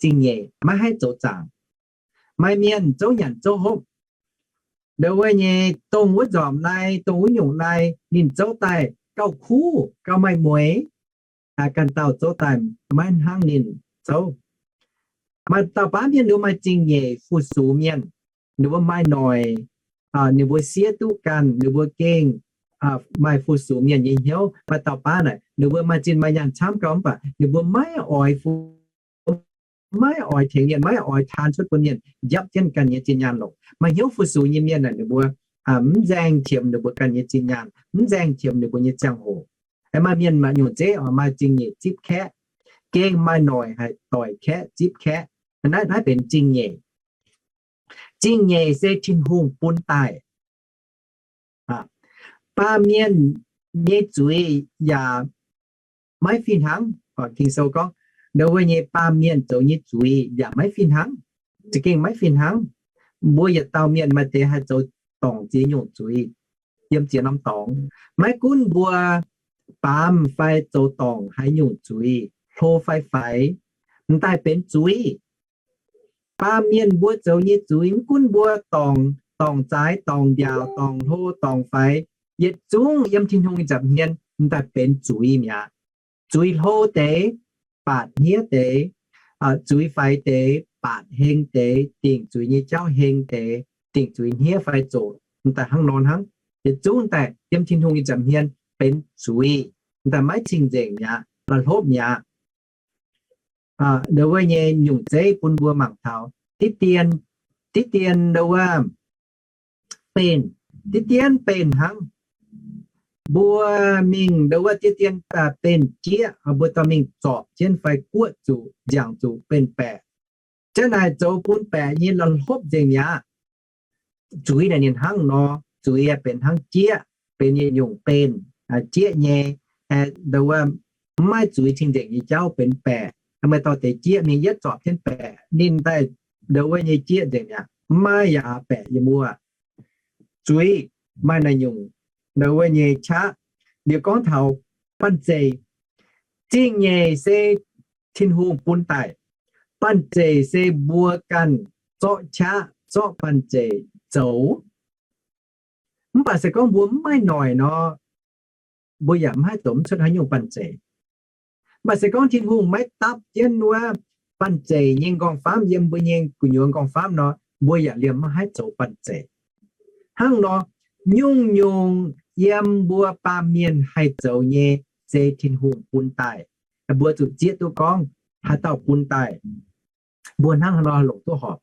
zingh nyeic, maiv haih zoux zaangc. Maaih mienh zouv nyanc zouv hopv, ndau wuov nyei dongh wuov nzormc lai, dongh wuov nyungc lai, ninh zouv daaih gauh kuv, gauh maaih mueix. Ganh dauh zouv daaih maiv hnangv ninh zouv. Maaih dauh baav mienh ninh mbuo maaih zingh nyeic fu-sux mienh, ninh mbuo maaih noic, ninh mbuo siev duqv ganh, ninh mbuo gengh maaih fu-sux mienh nyei hnyouv. Maaih dauh baav naaic ninh mbuo maaih zinh maaih nyaanh camv gau mv baac ninh mbuo maiv oix fu, maiv oix tengx mienh, maiv oix taan cuotv bun mienh, njapv jienv ganh nyei zinh nyaanh longc. Maaih hnyouv fu-sux nyei mienh naaic ninh mbuo mv nzaeng qiemx ninh mbuo ganh nyei zinh nyaanh, mv nzaeng qiemx ninh mbuo nyei ziangh hoc. Maaih mienh maaih nyungc zeiv oix maaih zingh nyeic zipv kaeqv, gengh maaih noic haih doic kaeqv zipv kaeqv. Naaiv, naaiv benx zingh nyeic. Zingh nyeic se Tin-Hungh bun daaih. Baamh mienh nyei zuiz yaac maiv fih hnangv. Ging-Sou gorngv, ndau wuov nyei baamh mienh zoux nyei zuiz yaac maiv fih hnangv. Za'gengh maiv fih hnangv. Mbuo yietc dauh mienh maaih deix haih zoux dorngc ziex nyungc zuiz yiem ziex norm dorngx. Maiv gunv mbuo baamz fai zoux dorngc haaix nyungc zuiz, hlo fai faix, m'daaih benx zuiz. Baamh mienh mbuo zoux nyei zuiz, mv gunv mbuo dorngc, dorngc zaaix, dorngc mbiaauc, dorngc hlo, dorngc faix, yietc zungv yiem Tin-Hungh nyei nza'hmien m'daaih benx zuiz mi'aqv. Zuiz hlo deix, baatc hniev deix, zuiz faix deix, baatc heng deix, dingc zuiz nyei jauv heng deix, dingc zuiz hniev fai zoqc, m'daaih hnangv nor hnangv. Yietc zungv m'daaih yiem Tin-Hungh nyei nza'hmien benx zuiz, m'daaih maiv cing-nzengc mi'aqv, la'hlopv mi'aqv. Ndau wuov nyei nyungc zeiv bun mbuo mangc taux diqv dien, diqv dien ndau wuov benh, diqv dien benh hnangv. Mbuo mingh ndau wuov diqv dien benh jieqv, mbuo dorh mingh zorpc jienv fai guoqv zuqc, nziangc zuqc benh-baeqc. Ziang naaic zoux bun baeqc nyei la'hlopv nzengc mi'aqv. Zuiz naaic ninh hnangv nor, zuiz benx hnangv jieqv, benx nyei nyungc benh, jieqv nyei, ndau wuov mv maaih zuiz cing-nzengc nyei jauv benx baeqc. Meih dorh deix jieqv mingh yietv zorpc jienv baeqc, ninh daaih ndau wuov nyei jieqv nzengc mi'aqv, mv maaih yaac baeqc yiem wuov. Zuiz maaih naaic nyungc ndau wuov nyei qaqv. Liuz gorngv taux banh zeic, zingh nyeic se Tin-Hungh bun daaih. Banh zeic se mbuo ganh zorqv qaqv, zorqv banh zeic zoux. Mv baac se gorngv mbuo mv maaih noic nor, mbuo yaac mv haih zoux mv cuotv haaix nyungc banh zeic. Mv baac se gorngv Tin-Hungh maiv dapv jienv wuov banh zeic nyei nqorngv-famv yiem mbuo nyei gu'nyuoz nqorngv-famv nor, mbuo yaac liemh maiv haih zoux banh zeic. Hnangv nor, nyungc-nyungc yiem mbuo baamh mienh haih zoux nyei, se Tin-Hungh bun daaih. Mbuo zuqc zieqv duqv gorngv haaix dauh bun daaih, mbuo hnangv haaix nor longc duqv horpc.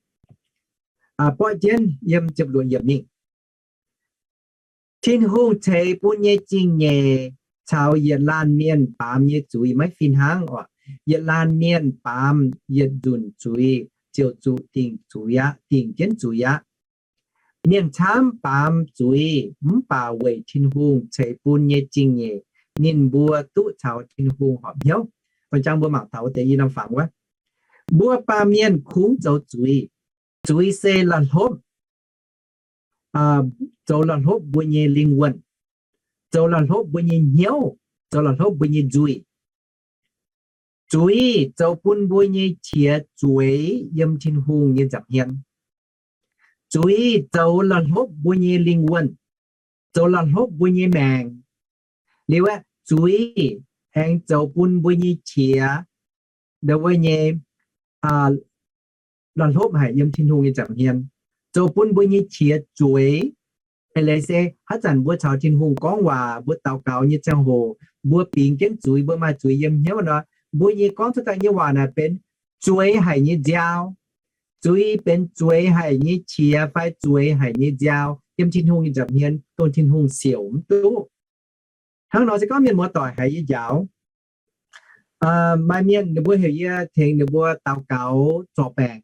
Borqv jienv yiem ziepc luoqc yiemc mingh. Tin-Hungh ceix bun nyei zingh nyeic caux yietc laanh mienh baamz nyei zuiz maiv fih hnangv oc. Yietc laanh mienh baamz yietc nzunc zuiz ziouc zuqc dingc zuiz aqv, dingc jienv zuiz aqv. Mienh camv baamz zuiz mv baac weic Tin-Hungh ceix bun nyei zingh nyeic, ninh mbuo duqv caux Tin-Hungh horpc hnyouv. Dongh jang mbuo mangc taux wuov deix i norm fangx wuov, mbuo baamh mienh kungx zoux zuiz. Zuiz se la'hlopv, zoux la'hlopv mbuo nyei lingh wuonh, zoux la'hlopv mbuo nyei hnyouv, zoux la'hlopv mbuo nyei nzuih. Zuiz zoux bun mbuo nyei qiex zueiz yiem Tin-Hungh nyei nza'hmien. Zuiz zoux la'hlopv mbuo nyei lingh wuonh, zoux la'hlopv mbuo nyei maengc. Liuz aeqv, zuiz aengx zoux bun mbuo nyei qiex, ndo wuov nyei, la'hlopv haic yiem Tin-Hungh nyei nza'hmien, zoux bun mbuo nyei qiex zueiz. Eix leiz se haaix zanc mbuo caux Tin-Hungh gorngv waac, mbuo daux gaux nyei ziangh hoc, mbuo bingx jienv zuiz, mbuo maaih zuiz yiem hnyouv nor, mbuo nyei gorngv cuotv daaih nyei waac naaic benx zueiz haic nyei nziaaux. Zuiz benx zueiz haic nyei qiex fai zueiz haic nyei nziaaux yiem Tin-Hungh nyei nza'hmien, dongh Tin-Hungh siouc mv duqv. Hnangv nor se gorngv mienh muoz-doic haiz yie njaaux, maaih mienh ninh mbuo heuc yie tengx ninh mbuo daux gaux zorc baengc.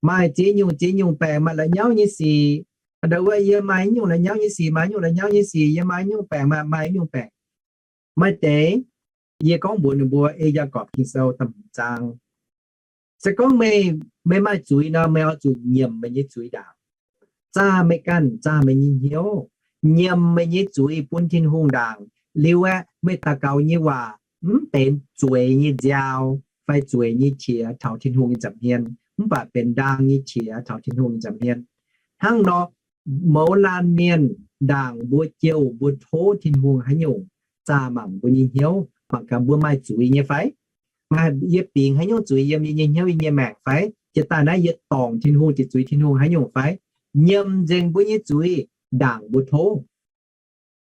Maaih ziex nyungc ziex nyungc baengc, maaih la'nyauv nyei sic. Ndo wuov, yie maaih nyungc la'nyauv nyei sic, maaih nyungc la'nyauv nyei sic, yie maaih nyungc baengc, maaih nyungc baengc. Maaih deix, yie gorngv mbuox ninh mbuo, ei Yaagorpc Ging-Sou da'hmz zaang, se gorngv meih, meih maaih zuiz nor, meih oix zuqc nyiemc meih nyei zuiz ndaangc, zaah meih ganh, zaah meih nyei hnyouv, nyiemc meih nyei zuiz bun Tin-Hungh ndaangc. Liuz aeqv, meih daux gaux nyei waac mv benx zueiz nyei nziaaux fai zueiz nyei qiex taux Tin-Hungh nyei nza'hmien, mv baac benx ndaang nyei qiex taux Tin-Hungh nyei nza'hmien. Hnangv nor, mouz laanh mienh ndaangc mbuo jouh mbuo tov Tin-Hungh haaix nyungc, zaah mangc mbuo nyei hnyouv, mangc gaax mbuo maaih zuiz nyei fai? Maaih yie bingx haaix nyungc zuiz yiem yie nyei hnyouv, yie nyei maengc fai? Jiex daaih naaiv yie dorngc Tin-Hungh, jiex zuiz Tin-Hungh haaix nyungc fai? Nyiemc nzengc mbuo nyei zuiz ndaangc mbuo tov.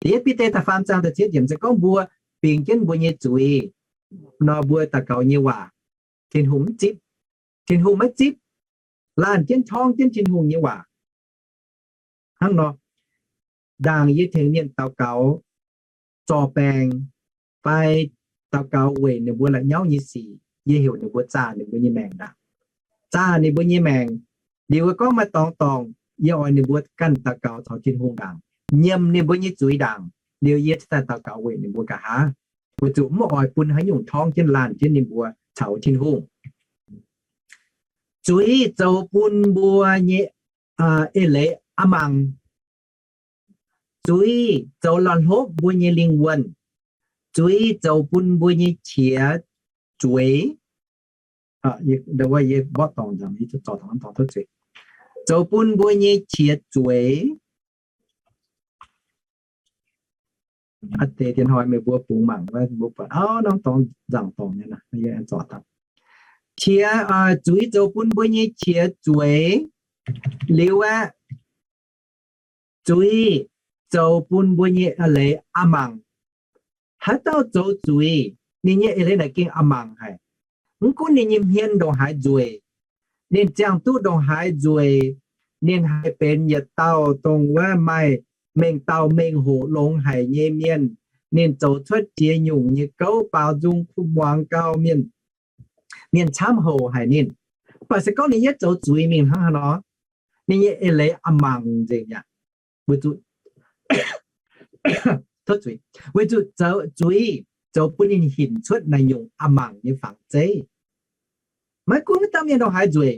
Da'yietv Bide da'faam zaang da'cietv yiemc se gorngv mbuo bingx jienv mbuo nyei zuiz nor, mbuo daux gaux nyei waac, Tin-Hungh mv zipv. Tin-Hungh maiv zipv. Laanh jienv torngv jienv Tin-Hungh nyei waac. Hnangv nor, ndaangc yie tengx mienh daux gaux zorc baengc fai daux gaux weic ninh mbuo la'nyauv nyei sic, yie heuc ninh mbuo zaah ninh mbuo nyei maengc ndaangc. Zaah ninh mbuo nyei maengc. Liuz gorngv maaih dorngx dorngc, yie oix ninh mbuo ganh daux gaux caux Tin-Hungh ndaangc, nyiemc ninh mbuo nyei zuiz ndaangc, liuz yie cingx daaih daux gaux weic ninh mbuo nqa'haav, weic zuqc mv oix bun haaix nyungc torngv jienv laanh jienv ninh mbuo caux Tin-Hungh. Zuiz zoux bun mbuo nyei eix leiz aqc mangc. Zuiz zoux la'hlopv mbuo nyei lingh wuonh. Zuiz zoux bun mbuo nyei qiex zueiz. Zoux bun mbuo nyei qiex zueiz. Deix dien hnoi meih mbuo bungx mangc wuov, mbuo buatc auv norm dorngx nzangc dorngc nyei. Qiex, zuiz zoux bun mbuo nyei qiex zueiz. Liuz aeqv, zuiz zoux bun mbuo nyei eix leiz aqc mangc. Haaix dauh zoux zuiz, ninh nyei eix leiz naaic gengh aqc mangc haic. Mv gunv ninh nyei hmien ndongc haaix nzueic, ninh ziangh duqv ndongc haaix nzueic, ninh haih benx yietc dauh dongh wuov maaih mengh dauh mengh hoc longx haic nyei mienh. Ninh zoux cuotv ziex nyungc nyei gouv, baaux nzung, kuv muangx gau, mienh, mienh camv houc haic ninh. Mv baac se gorngv ninh yietv zoux zuiz mingh hnangv haaix nor, ninh nyei eix leiz aqc mangc nzengc aqv. Weic zuqc zuiz zoux bun ninh hinc cuotv naaiv nyungc aqc mangc nyei fangx zeiv. Maiv gunv wuov dauh mienh ndongc haaix nzueic,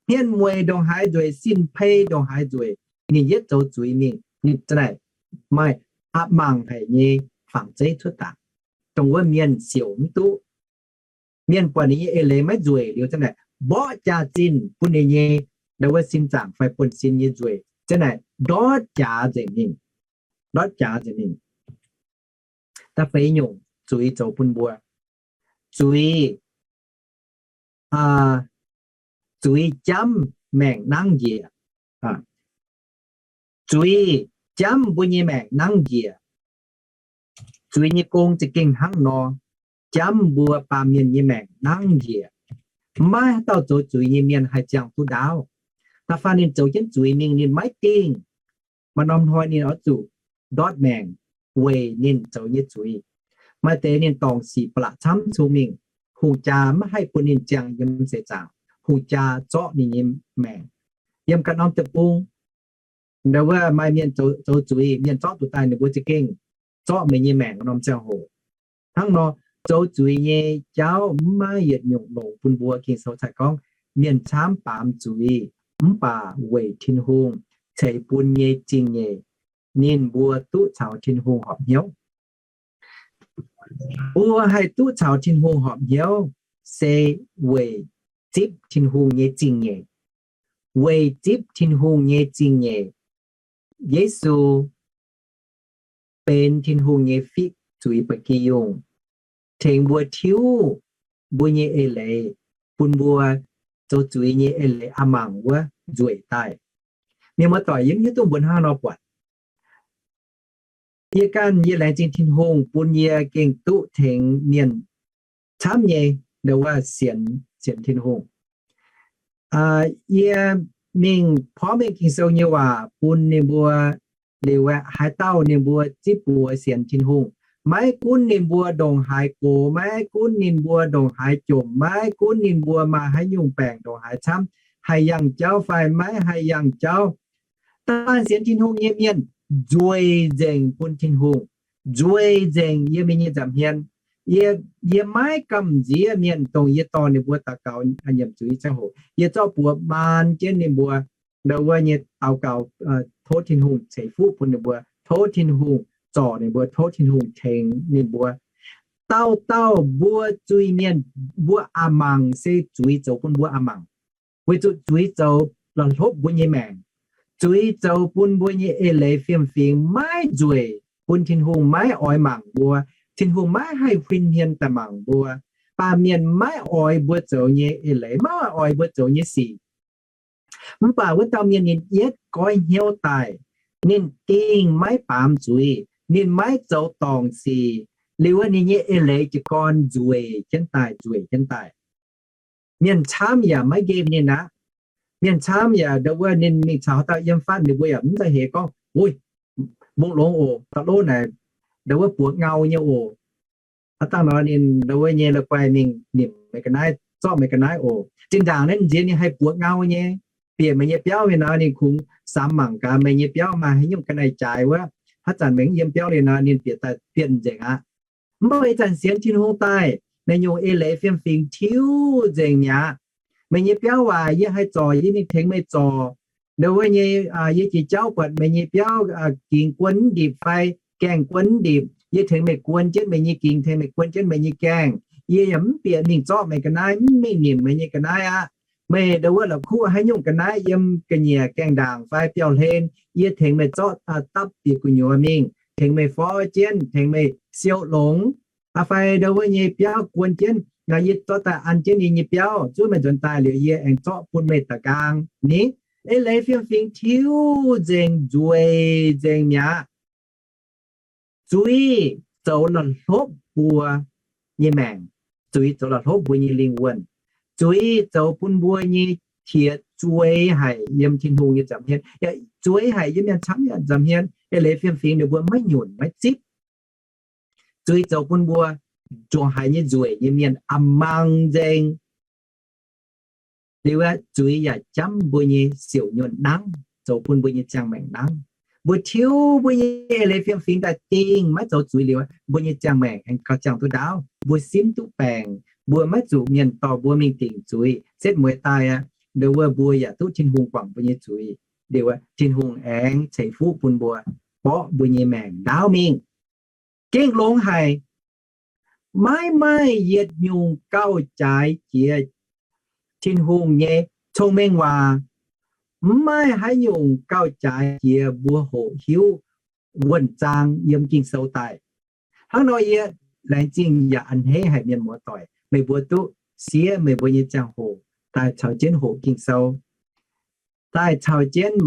hmien mueic ndongc haaix nzueic, sin-pei ndongc haaix nzueic, ninh yietv zoux zuiz mingh, ninh za'naaic maaih aqc mangc haic nyei fangx zeiv cuotv daaih, dongh wuov mienh siouc mv duqv. Mienh buatc ninh nyei eix leiz maiv nzueic liuz, za'naaic mborqv jaax-zinh bun ninh nyei, ndo wuov sin zaangc fai buonv-sin nyei nzueic, za'naaic ndortv jaax nzengc mingh. Ndortv jaax nzengc mingh. Da'feix nyungc, zuiz zoux bun mbuo, zuiz, zuiz jamv maengc nangv njiec. Zuiz jamv mbuo nyei maengc nangv njiec. Zuiz nyei gong za'gengh hnangv nor, jamv mbuo baamh mienh nyei maengc nangv njiec. Maiv haaix dauh zoux zuiz nyei mienh haih ziangh duqv ndaauv. Da'faanh ninh zoux jienv zuiz mingh ninh maiv dingh, maaih norm hnoi ninh oix zuqc ndortv maengc weic ninh zoux nyei zuiz. Maaih deix ninh dorngc sic ba'laqc camv cong-mengh, hungh jaa maiv haih bun ninh ziangh yiem seix zaangc, hungh jaa zorqv ninh nyei maengc. Yiem ganh norm deic-bung, ndau wuov maaih mienh zoux zuiz, mienh zorqv duqv daaih, ninh mbuo za'gengh zorqv meih nyei maengc norm ziangh hoc. Hnangv nor, zoux zuiz nyei jauv maiv maaih yietc nyungc longx bun mbuo. Ging-Sou cai gorngv, mienh camv baamz zuiz, mv baac weic Tin-Hungh ceix bun nyei zingh nyeic, ninh mbuo duqv caux Tin-Hungh horpc hnyouv. Mbuo haih duqv caux Tin-Hungh horpc hnyouv se weic zipv Tin-Hungh nyei zingh nyeic. Weic zipv Tin-Hungh nyei zingh nyeic, Yesu benx Tin-Hungh nyei fiqv zuiz ba'gi yungh, tengx mbuo tiuv mbuo nyei eix leiz, bun mbuo zoux zuiz nyei eix leiz a'mangc wuov nzueic daaih. Mienh muoz-doic, yie mv hiuv duqv mbuo hnangv nor buatc. Yie ganh yie laengz zingh Tin-Hungh bun yie gengh duqv tengx mienh camv nyei ndau wuov sienx, sienx Tin-Hungh. Yie mingh porv mengh Ging-Sou nyei waac bun ninh mbuo liuz aeqv, haaix dauh ninh mbuo zipv buoz sienx Tin-Hungh, maiv gunv ninh mbuo ndongc haaix gox, maiv gunv ninh mbuo ndongc haaix jomc, maiv gunv ninh mbuo maaih haaix nyungc baengc ndongc haaix camv, haih yangh jauv fai maiv haih yangh jauv, da'faanh sienx Tin-Hungh nyei mienh nzueic nzengc bun Tin-Hungh, nzueic nzengc yie mingh nyei nza'hmien. Yie, yie maiv gamh nziex mienh dongh yie dorh ninh mbuo daux gaux nyiemc zuiz ziangh hoc, yie zorqv buoz maan jienv ninh mbuo ndau wuov nyei daux gaux, tov Tin-Hungh ceix fuqv bun ninh mbuo, tov Tin-Hungh zorc ninh mbuo, tov Tin-Hungh tengx ninh mbuo. Dauh dauh mbuo zuiz-mienh, mbuo a'mangc se zuiz zoux bun mbuo a'mangc, weic zuqc zuiz zoux la'hlopv mbuo nyei maengc. Zuiz zoux bun mbuo nyei eix leiz fiem-fingx maiv nzueic, bun Tin-Hungh maiv oix mangc mbuo. Tin-Hungh maiv haih huin hmien daaih mangc mbuo. Baamh mienh maiv oix mbuo zoux nyei eix leiz, maiv oix mbuo zoux nyei sic. Mv baac wuov dauh mienh ninh yietv goiv hnyouv daaih, ninh dingh maiv baamz zuiz, ninh maiv zoux dorngc sic, liuz wuov ninh nyei eix leiz jiez gorn nzueic jienv daaih, nzueic jienv daaih. Mienh camv yaac maiv nqemh ninh aqv. Mienh camv yaac ndau wuov ninh mingh caux haaix dauh yiem fatv, ninh mbuo yaac mv daaih heix gorngv, Ui, mbungv longx oc, dauh lov naaic ndau wuov buoz ngau nyei oc. Aav dangh nor ninh ndau wuov nyei la'guaih mingh nimc meih ga'naaiv, zorqv meih ga'naaiv oc. Zinh ndaangc naaiv nziex ninh haih buoz ngau nyei, bieqc meih nyei biauv mingh nor ninh kungx samx mangc gaax meih nyei biauv maaih haaix nyungc ga'naaiv jaaix wuov. Haaix zanc meih mv yiem biauv liuz nor ninh bieqc daaih bienh nzengc aqv. Mv baac ih zanc sienx Tin-Hungh daaih, naaiv nyungc eix leiz fiem-fingx tiuv nzengc mi'aqv. Meih nyei biauv waac yie haih zorc, yie mingh tengx meih zorc. Ndau wuov nyei, yie jiex jauv buatc meih nyei biauv gingx guon mv ndipc fai gaengh guon mv ndipc, yie tengx meih guon jienv meih nyei gingx, tengx meih guon jienv meih nyei gaengh. Yie yaac mv bieqc mingh zorqv meih ga'naaiv, mv mingh nimc meih nyei ga'naaiv aqv. Meih ndau wuov la'kuqv haaix nyungc ga'naaiv yiem ga'nyiec gaengh ndaangc fai biauv-hlen, yie tengx meih zorqv dapv bieqc gu'nyuoz mingh, tengx meih forv jienv, tengx meih siou longx. Aa fai ndau wuov nyei biauv guon jienv, nor yie zorqv daaih an jienv yie nyei biauv, zuov meih nzuonx daaih liuz yie aengx zorqv bun meih da'nqaang ni. Eix leiz fiem-fingx tiuv nzengc, nzueic nzengc mi'aqv. Zuiz zoux la'hlopv mbuo nyei maengc. Zuiz zoux la'hlopv mbuo nyei lingh wuonh. Zuiz zoux bun mbuo nyei qiex zueiz haic yiem Tin-Hungh nyei nza'hmien. Yaac zueiz haic yiem mienh camv nza'hmien. Eix leiz fiem-fingx ninh mbuo maiv nyunc maiv zipv. Zuiz zoux bun mbuo ndongc haaix nyei nzueic nyei mienh a'mangc nzengc. Liuz aeqv, zuiz yaac jamv mbuo nyei siouc nyuonh nangv, zoux bun mbuo nyei ziangh maengc nangv. Mbuo tiuv mbuo nyei eix leiz fiem-fingx daaih dingh maiv zoux zuiz liuz, mbuo nyei ziangh maengc aengx gauh ziangh duqv ndaauv, mbuo simv duqv baengc, mbuo maiv zuqc mienh dorh mbuo mingh dingc zuiz. Setv mueiz daaih aqv, ndau wuov mbuo yaac duqv Tin-Hungh guangc mbuo nyei zuiz. Liuz aeqv, Tin-Hungh aengx ceix fuqv bun mbuo, borqv mbuo nyei maengc ndaauv mingh. Gengh longx haic. Maiv maaih yietc nyungc gauh jaaix jiex Tin-Hungh nyei cong-mengh waac. Mv maaih haaix nyungc gauh jaaix jiex mbuo hoqc hiuv wuonh zaang yiem Ging-Sou daaih. Hnangv nor yie laengz zingh yaac a'hneiv haic mienh muoz-doic, meih mbuo duqv siev meih mbuo nyei ziangh hoc daaih caux jienv hoqc Ging-Sou, daaih caux jienv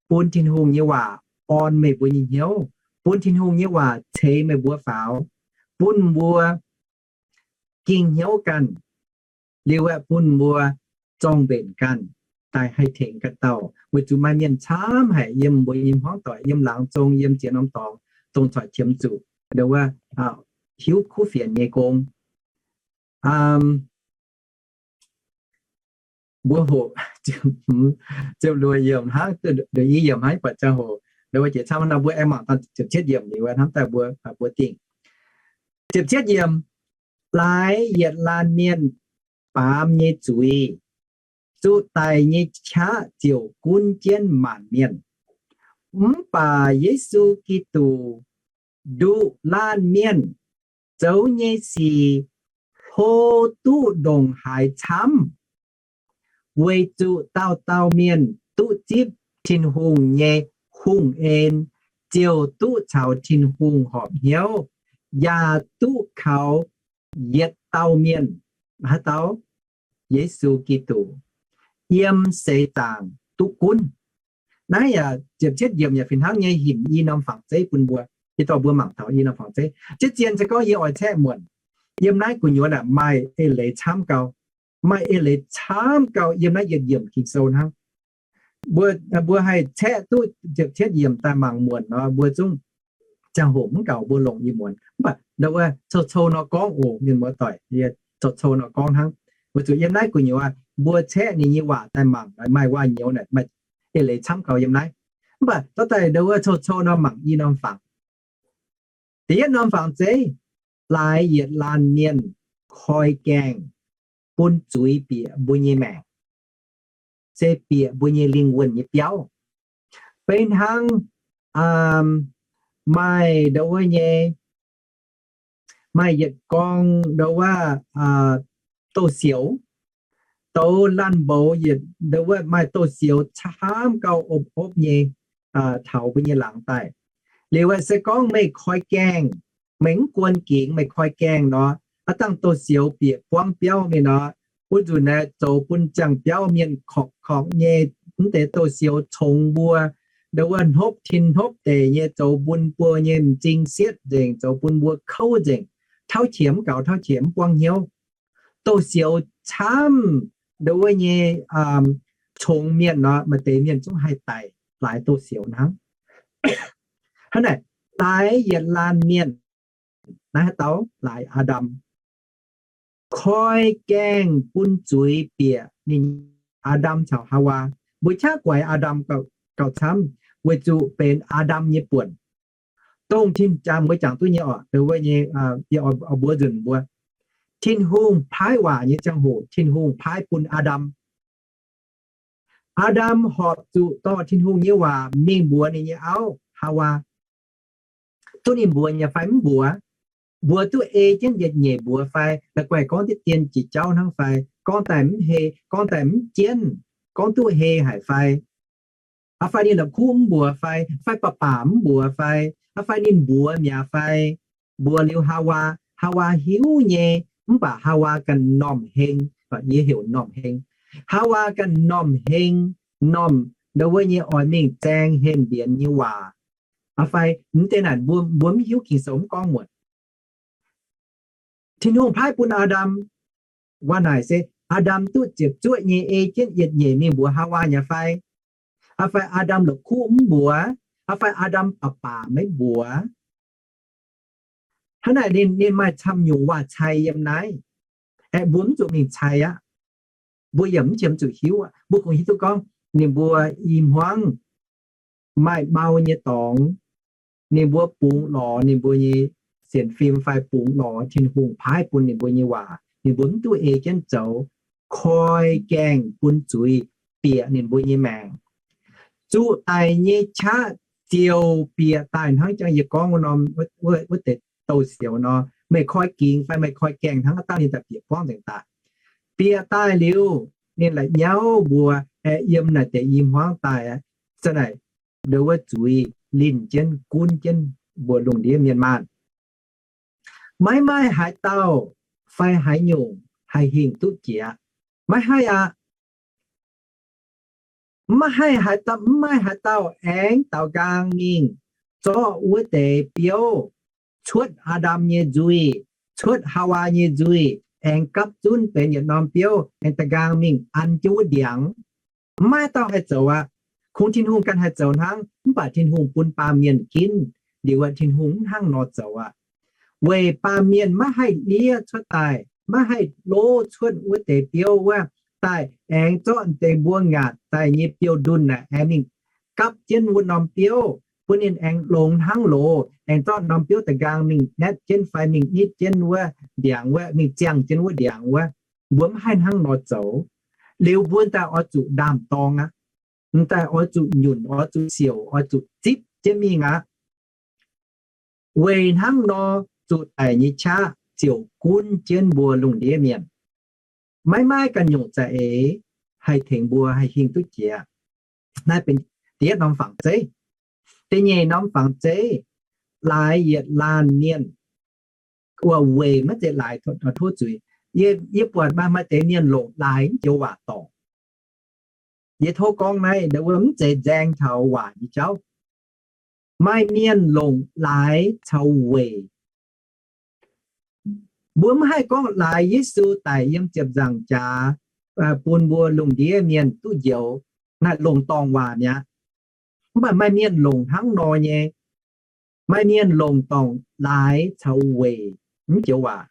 bun Tin-Hungh nyei waac orn meih mbuo nyei hnyouv, bun Tin-Hungh nyei waac ceix meih mbuo faaux, bun mbuo ging hnyouv ganh, liuz aeqv, bun mbuo zorng-mbenc ganh, daaih haih tengx ganh dauh. Weic zuqc maaih mienh camv haic yiem mbuo nyei hmuangv doic, yiem laangz zong, yiem ziex norm dorngx, dongh corc qiemx zuqc ndo wuov hiuv kuv fienx nyei gong. Mbuo hoqc ziepc luoqc yiemc hnangv, i yiemc hnangv buatc ziangh hoc, ndo wuov jiex camv nor mbuo aengx mangc dangh ziepc cietv yiemc liuz hnamv daaih mbuo, mbuo dingh. Ziepc cietv yiemc, laaix yietc laanh mienh baamz nyei zuiz, zuqc daic nyei qaqv ziouc gunv jienv maanc mienh. Mv baac Yesu Giduc nduqc laanh mienh zoux nyei sic hlo duqv ndongc haaix camv, weic zuqc dauh dauh mienh duqv zipv Tin-Hungh nyei hungh en, ziouc duqv caux Tin-Hungh horpc hnyouv, yaac duqv kaux yietc dauh mienh, haaix dauh? Yesu Giduc, yiem seix zaangc duqv gunv. Naaiv yaac ziepc cietv yiemc yaac fih hnangv nyei hinc i norm fangx zeiv bun mbuo. Hieh dorh mbuo mangc taux i norm fangx zeiv. Ziouc zien se gorngv yie oix caeqv muonc, yiem naaiv gu'nyuoz aeqv, maaih eix leiz camv gau, maaih eix leiz camv gau yiem naaiv yietc yiemc Ging-Sou hnangv. Mbuo, mbuo haih caeqv duqv ziepc cietv yiemc daaih mangc muonc nor, mbuo zungv ziangh hoc mv gaux mbuo longc i muonc. Mv baac ndo wuov cou-cou nor gorngv oc, mienh muoz-doic, yie cou-cou nor gorngv hnangv. Weic zuqc yiem naaiv gu'nyuoz mbuo caeqv ninh nyei waac daaih mangc, maaih waac-nyouz naaic, maaih eix leiz camv gau yiem naaiv. Mv baac dorh daaih ndo wuov cou-cou nor mangc i norm fangx. Da'yietv norm fangx zeiv, laaix yietc laanh mienh koi gaengh bun zuiz bieqc mbuo nyei maengc, se bieqc mbuo nyei lingh wuonh nyei biauv. Beiv hnangv maaih ndo wuov nyei, maaih yietc gorngv ndo wuov douz-sioux, douz laanh mboux yietc ndo wuov maaih douz-sioux camv gau opv-opv nyei taux mbuo nyei laangz daaih. Liuz aeqv, se gorngv meih koi gaengh, meih mv guon gingx, meih koi gaengh nor, aav dangh douz-sioux bieqc buangv biauv mingh nor, wuov nzunc naaiv zoux bun ziangh biauv mienh korqc-korqc nyei. Mv deix douz-sioux congx mbuo, ndo wuov hnopv tin hnopv deic nyei, zoux bun mbuo nyei m'zing sietv nzengc, zoux bun mbuo kouv nzengc, tauv qiemx gaux, tauv qiemx mv buangv hnyouv. Douz-sioux camv ndo wuov nyei congx mienh nor, maaih deix mienh zungv haih daic laaix douz-sioux hnangv. Hnangv naaic, laaix yietc laanh mienh, naaiv haaix dauh? Laaix Aa^ndam. Koi gaengh bun zuiz bieqc ninh, Aa^ndam caux Haawaa. Mbuo qaqv guaix Aa^ndam gauh camv, weic zuqc benx Aa^ndam nyei buonc. Dongh tin jangx mbuo jangx duqv nyei oc, wuov nyei, yie oix mbuox nzunc mbuo. Tin-Hungh paaiv waac nyei ziangh hoc, Tin-Hungh paaiv bun Aa^ndam. Aa^ndam horpc zuqc dorh Tin-Hungh nyei waac mingh mbuox ninh nyei auv, Haawaa. Duqv ninh mbuox nyei fai mv mbuox? Mbuox duqv ei jienv yietc nyeic mbuox fai? La'guaih gorngv diqv dien jiex jauv hnangv fai? Gorngv daaih mv hei, gorngv daaih mv jienv, gorngv duqv hei haic fai? Aa fai ninh la'kuqv mv mbuox fai? Fai baac baac mv mbuox fai? Aa fai ninh mbuox mi'aqv fai? Mbuox liuz Haawaa, Haawaa hiuv nyei, mv baac Haawaa ganh m'normh heng, yie heuc m'normh heng. Haawaa ganh m'normh heng, m'normh ndo wuov nyei oix mingh zaeng henh mbienx nyei waac. Aa fai mv deix naaic mbuo, mbuo mv hiuv Ging-Sou mv gorngv muonc. Tin-Hungh paaiv bun Aa^ndam, waac naaic se Aa^ndam duqv ziepc zuoqv nyei ei jienv yietc nyeic mingh mbuox Haawaa nyei fai? Aa fai Aa^ndam la'kuqv mv mbuox? Aa fai Aa^ndam baac baac maiv mbuox? Hnangv naaic ninh, ninh maaih camv nyungc waac-cai yiem naaiv. Aeqv, mbuo mv zuqc mingh cai aqv. Mbuo yaac mv qiemx zuqc hiuv aqv. Mbuo kungx hiuv duqv gorngv ninh mbuo i hmuangv maaih mau nyei dorngx, ninh mbuo bungx lorz ninh mbuo nyei sienx fim fai bungx lorz Tin-Hungh paaiv bun ninh mbuo nyei waac, ninh mbuo mv duqv ei jienv zoux, koi gaengh bun zuiz bieqc ninh mbuo nyei maengc. Zuqc daic nyei qaqv ziouc bieqc daaih hnangv jangx yie gorngv wuov norm, wuov deix douz-sioux nor, meih koi gingx fai meih koi gaengh hnangv, dangh ninh daaih bieqc buangv nzengc daaih. Bieqc daaih liuz, ninh la'nyauv mbuo, aeqv, yiem naaic deix i hmuangv daaih aqv. Zanc naaic, ndo wuov zuiz linh jienv gunv jienv mbuo lungh ndiev mienh maanh. Maiv maaih haaix dauh fai haaix nyungc haih hingh duqv jiex. Maiv haih aqv. Maiv haih haaix dauh, maiv maaih haaix dauh aengx daaux nqaang mingh zorqv wuov deix biouv cuotv Aa^ndam nyei nzuih, cuotv Haawaa nyei nzuih, aengx gapv zunv benx yietc norm biouv, aengx daaux nqaang mingh an jienv wuov ndiangx. Maiv maaih dauh haih zoux aqv. Kungx Tin-Hungh ganh haih zoux hnangv, mv baac Tin-Hungh bun baamh mienh ginv. Liuz aeqv, Tin-Hungh mv hnangv nor zoux aqv. Weic baamh mienh maiv haih liev cuotv daaih, maiv haih lov cuotv wuov deix biouv wuov, daaih aengx zorqv deix mbuo ngaatc daaih nyei biouv-ndunh naaic aengx mingh gapv jienv wuov norm biouv, bun ninh aengx longx hnangv loz, aengx zorqv norm biouv daaux nqaang mingh naetv jienv fai mingh nitv jienv wuov ndiangx wuov, mingh ziangh jienv wuov ndiangx wuov. Mbuo mv haih hnangv nor zoux. Liuz mbuo daaih oix zuqc ndaam-dorng aqv. Mv daaih oix zuqc nyunc, oix zuqc siouc, oix zuqc zipv jienv mingh aqv. Weic hnangv nor, zuqc daic nyei qaqv ziouc gunv jienv mbuo lungh ndiev mienh. Maiv maaih ganh nyungc za'eix haih tengx mbuo haih hingh duqv jiex. Naaiv benx da'yietv norm fangx zeiv. Da'nyeic norm fangx zeiv, laaix yietc laanh mienh, weic maiv zeiz laaix, tov zuiz. Yie, yie buatc maaih, maaih deix mienh longc laaix mv joux waac dorngc. Yie tov gorngv naaiv, mv zeiz nzaeng taux waac nyei jauv. Maaih mienh longc laaix caux weic. Mbuo mv haih gorngv laaix Yesu daic yiem ziepc nzaangc jaax bun mbuo lungh ndiev mienh duqv njoux, naaiv longc dorngc waac mi'aqv. Mv baac maaih mienh longc hnangv nor nyei. Maaih mienh longc dorngc laaix caux weic mv joux waac.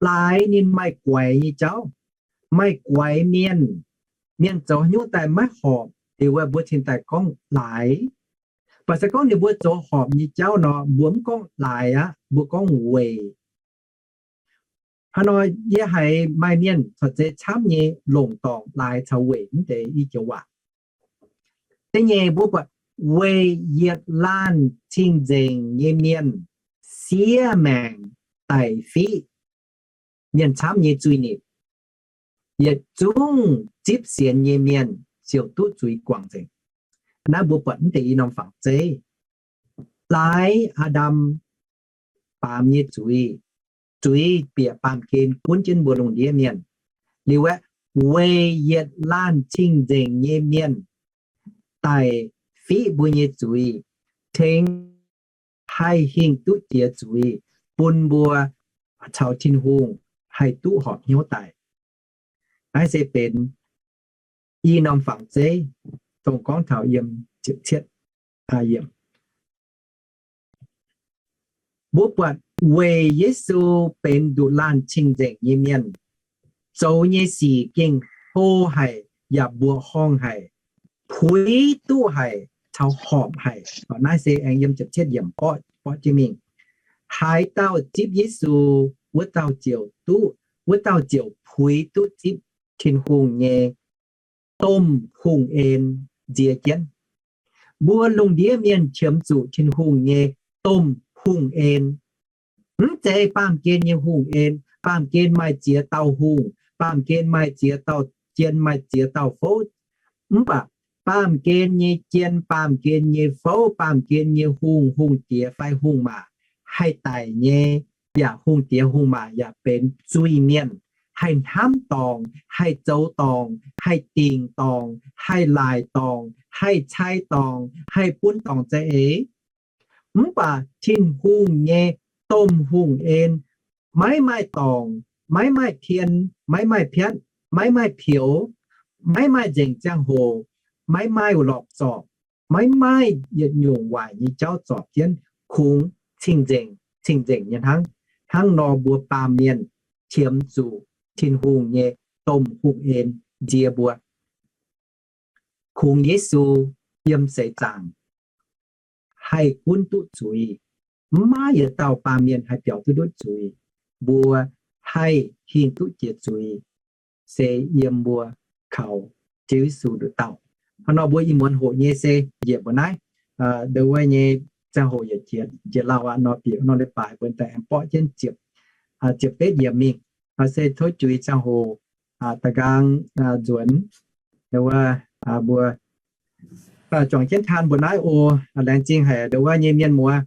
Laaix ninh maaih guaix nyei jauv. Maaih guaix mienh, mienh zoux haaix nyungc daaih maiv horpc, liuz mbuo cingx daaih gorngv laaix. Mv baac se gorngv ninh mbuo zoux horpc nyei jauv nor, mbuo mv gorngv laaix aqv, mbuo gorngv weic. Hnangv nor yie haiz maaih mienh corc zeiz camv nyei longc dorngc laaix caux weic mv deix i joux waac. Da'nyeic mbuo buatc weic yietc laanh cing-nzengc nyei mienh siev maengc daic fiqv mienh camv nyei zuiz-nipc, yietc zungv zipv sienx nyei mienh ziouc duqv zuiz guangc nzengc. Naaiv mbuo buatc mv deix i norm fangx zeiv. Laaix Aa^ndam baamz nyei zuiz, zuiz bieqc baamh gen gunv jienv mbuo lungh ndiev mienh. Liuz aeqv, weic yietc laanh cing-nzengc nyei mienh daic fiqv mbuo nyei zuiz, tengx haih hingh duqv jiex zuiz, bun mbuo caux Tin-Hungh haih duqv horpc hnyouv daic. Naaiv se benx i norm fangx zeiv, dongh gorngv taux yiem ziepc cietv, mbuo buatc weic Yesu benx nduqc laanh cing-nzengc nyei mienh, zoux nyei sic gengh hlo haic yaac mbuoqc horngh haic, puix duqv haic caux horpc haic. Naaiv se aengx yiem ziepc cietv yiemc borqv, borqv jienv mingh. Haaix dauh zipv Yesu, wuov dauh ziouc duqv, wuov dauh ziouc puix duqv zipv Tin-Hungh nyei domh hungh en nziex jienv. Mbuo lungh ndiev mienh qiemx zuqc Tin-Hungh nyei domh hungh en. Mv zeiz baamh gen nyei hungh en. Baamh gen maaih ziex dauh hungh, baamh gen maaih ziex dauh jien, maaih ziex dauh fouv. Mv baac baamh gen nyei jien, baamh gen nyei fouv, baamh gen nyei hungh, hungh diex fai hungh maac haih daic nyei, yaac hungh diex hungh maac yaac benx zuiz-mienh, haih hnamv dorngc, haih zoux dorngc, haih dingc dorngc, haih laaic dorngc, haih cai dorngc, haih bun dorngc za'eix. Mv baac Tin-Hungh nyei domh hungh en maiv maaih dorngc, maiv maaih pien, maiv maaih piatv, maiv maaih pioux, maiv maaih nzengc ziangh hoc, maiv maaih lorpc zorpc, maiv maaih yietc nyungc waaic nyei jauv zorpc jienv, kungx cing-nzengc, cing-nzengc nyei hnangv. Hnangv nor mbuo baamh mienh qiemx zuqc Tin-Hungh nyei domh hungh en nziex mbuo. Kungx Yesu yiem seix zaangc haih gunv duqv zuiz. Mv maaih yietc dauh baamh mienh haih biaux duqv ndutv zuiz. Mbuo haih hingh duqv jiex zuiz se yiem mbuo kaux Ziouv Yesu nduqc dauh. Hnangv nor mbuo ih muonz hoqc nyei se njiec mbuo naaiv, ndo wuov nyei ziangh hoc yietc jiex, jiex lauh aqv nor, bieqc nor leiz-baaix mbuo daaih aengx borqv jienv ziepc, ziepc betv yiemc mingh. Se tov juix ziangh hoc da'nqaang nzuonx, ndo wuov mbuo juangc jienv taan mbuo naaiv oc. Laengz zingh haic ndo wuov nyei mienh muoz.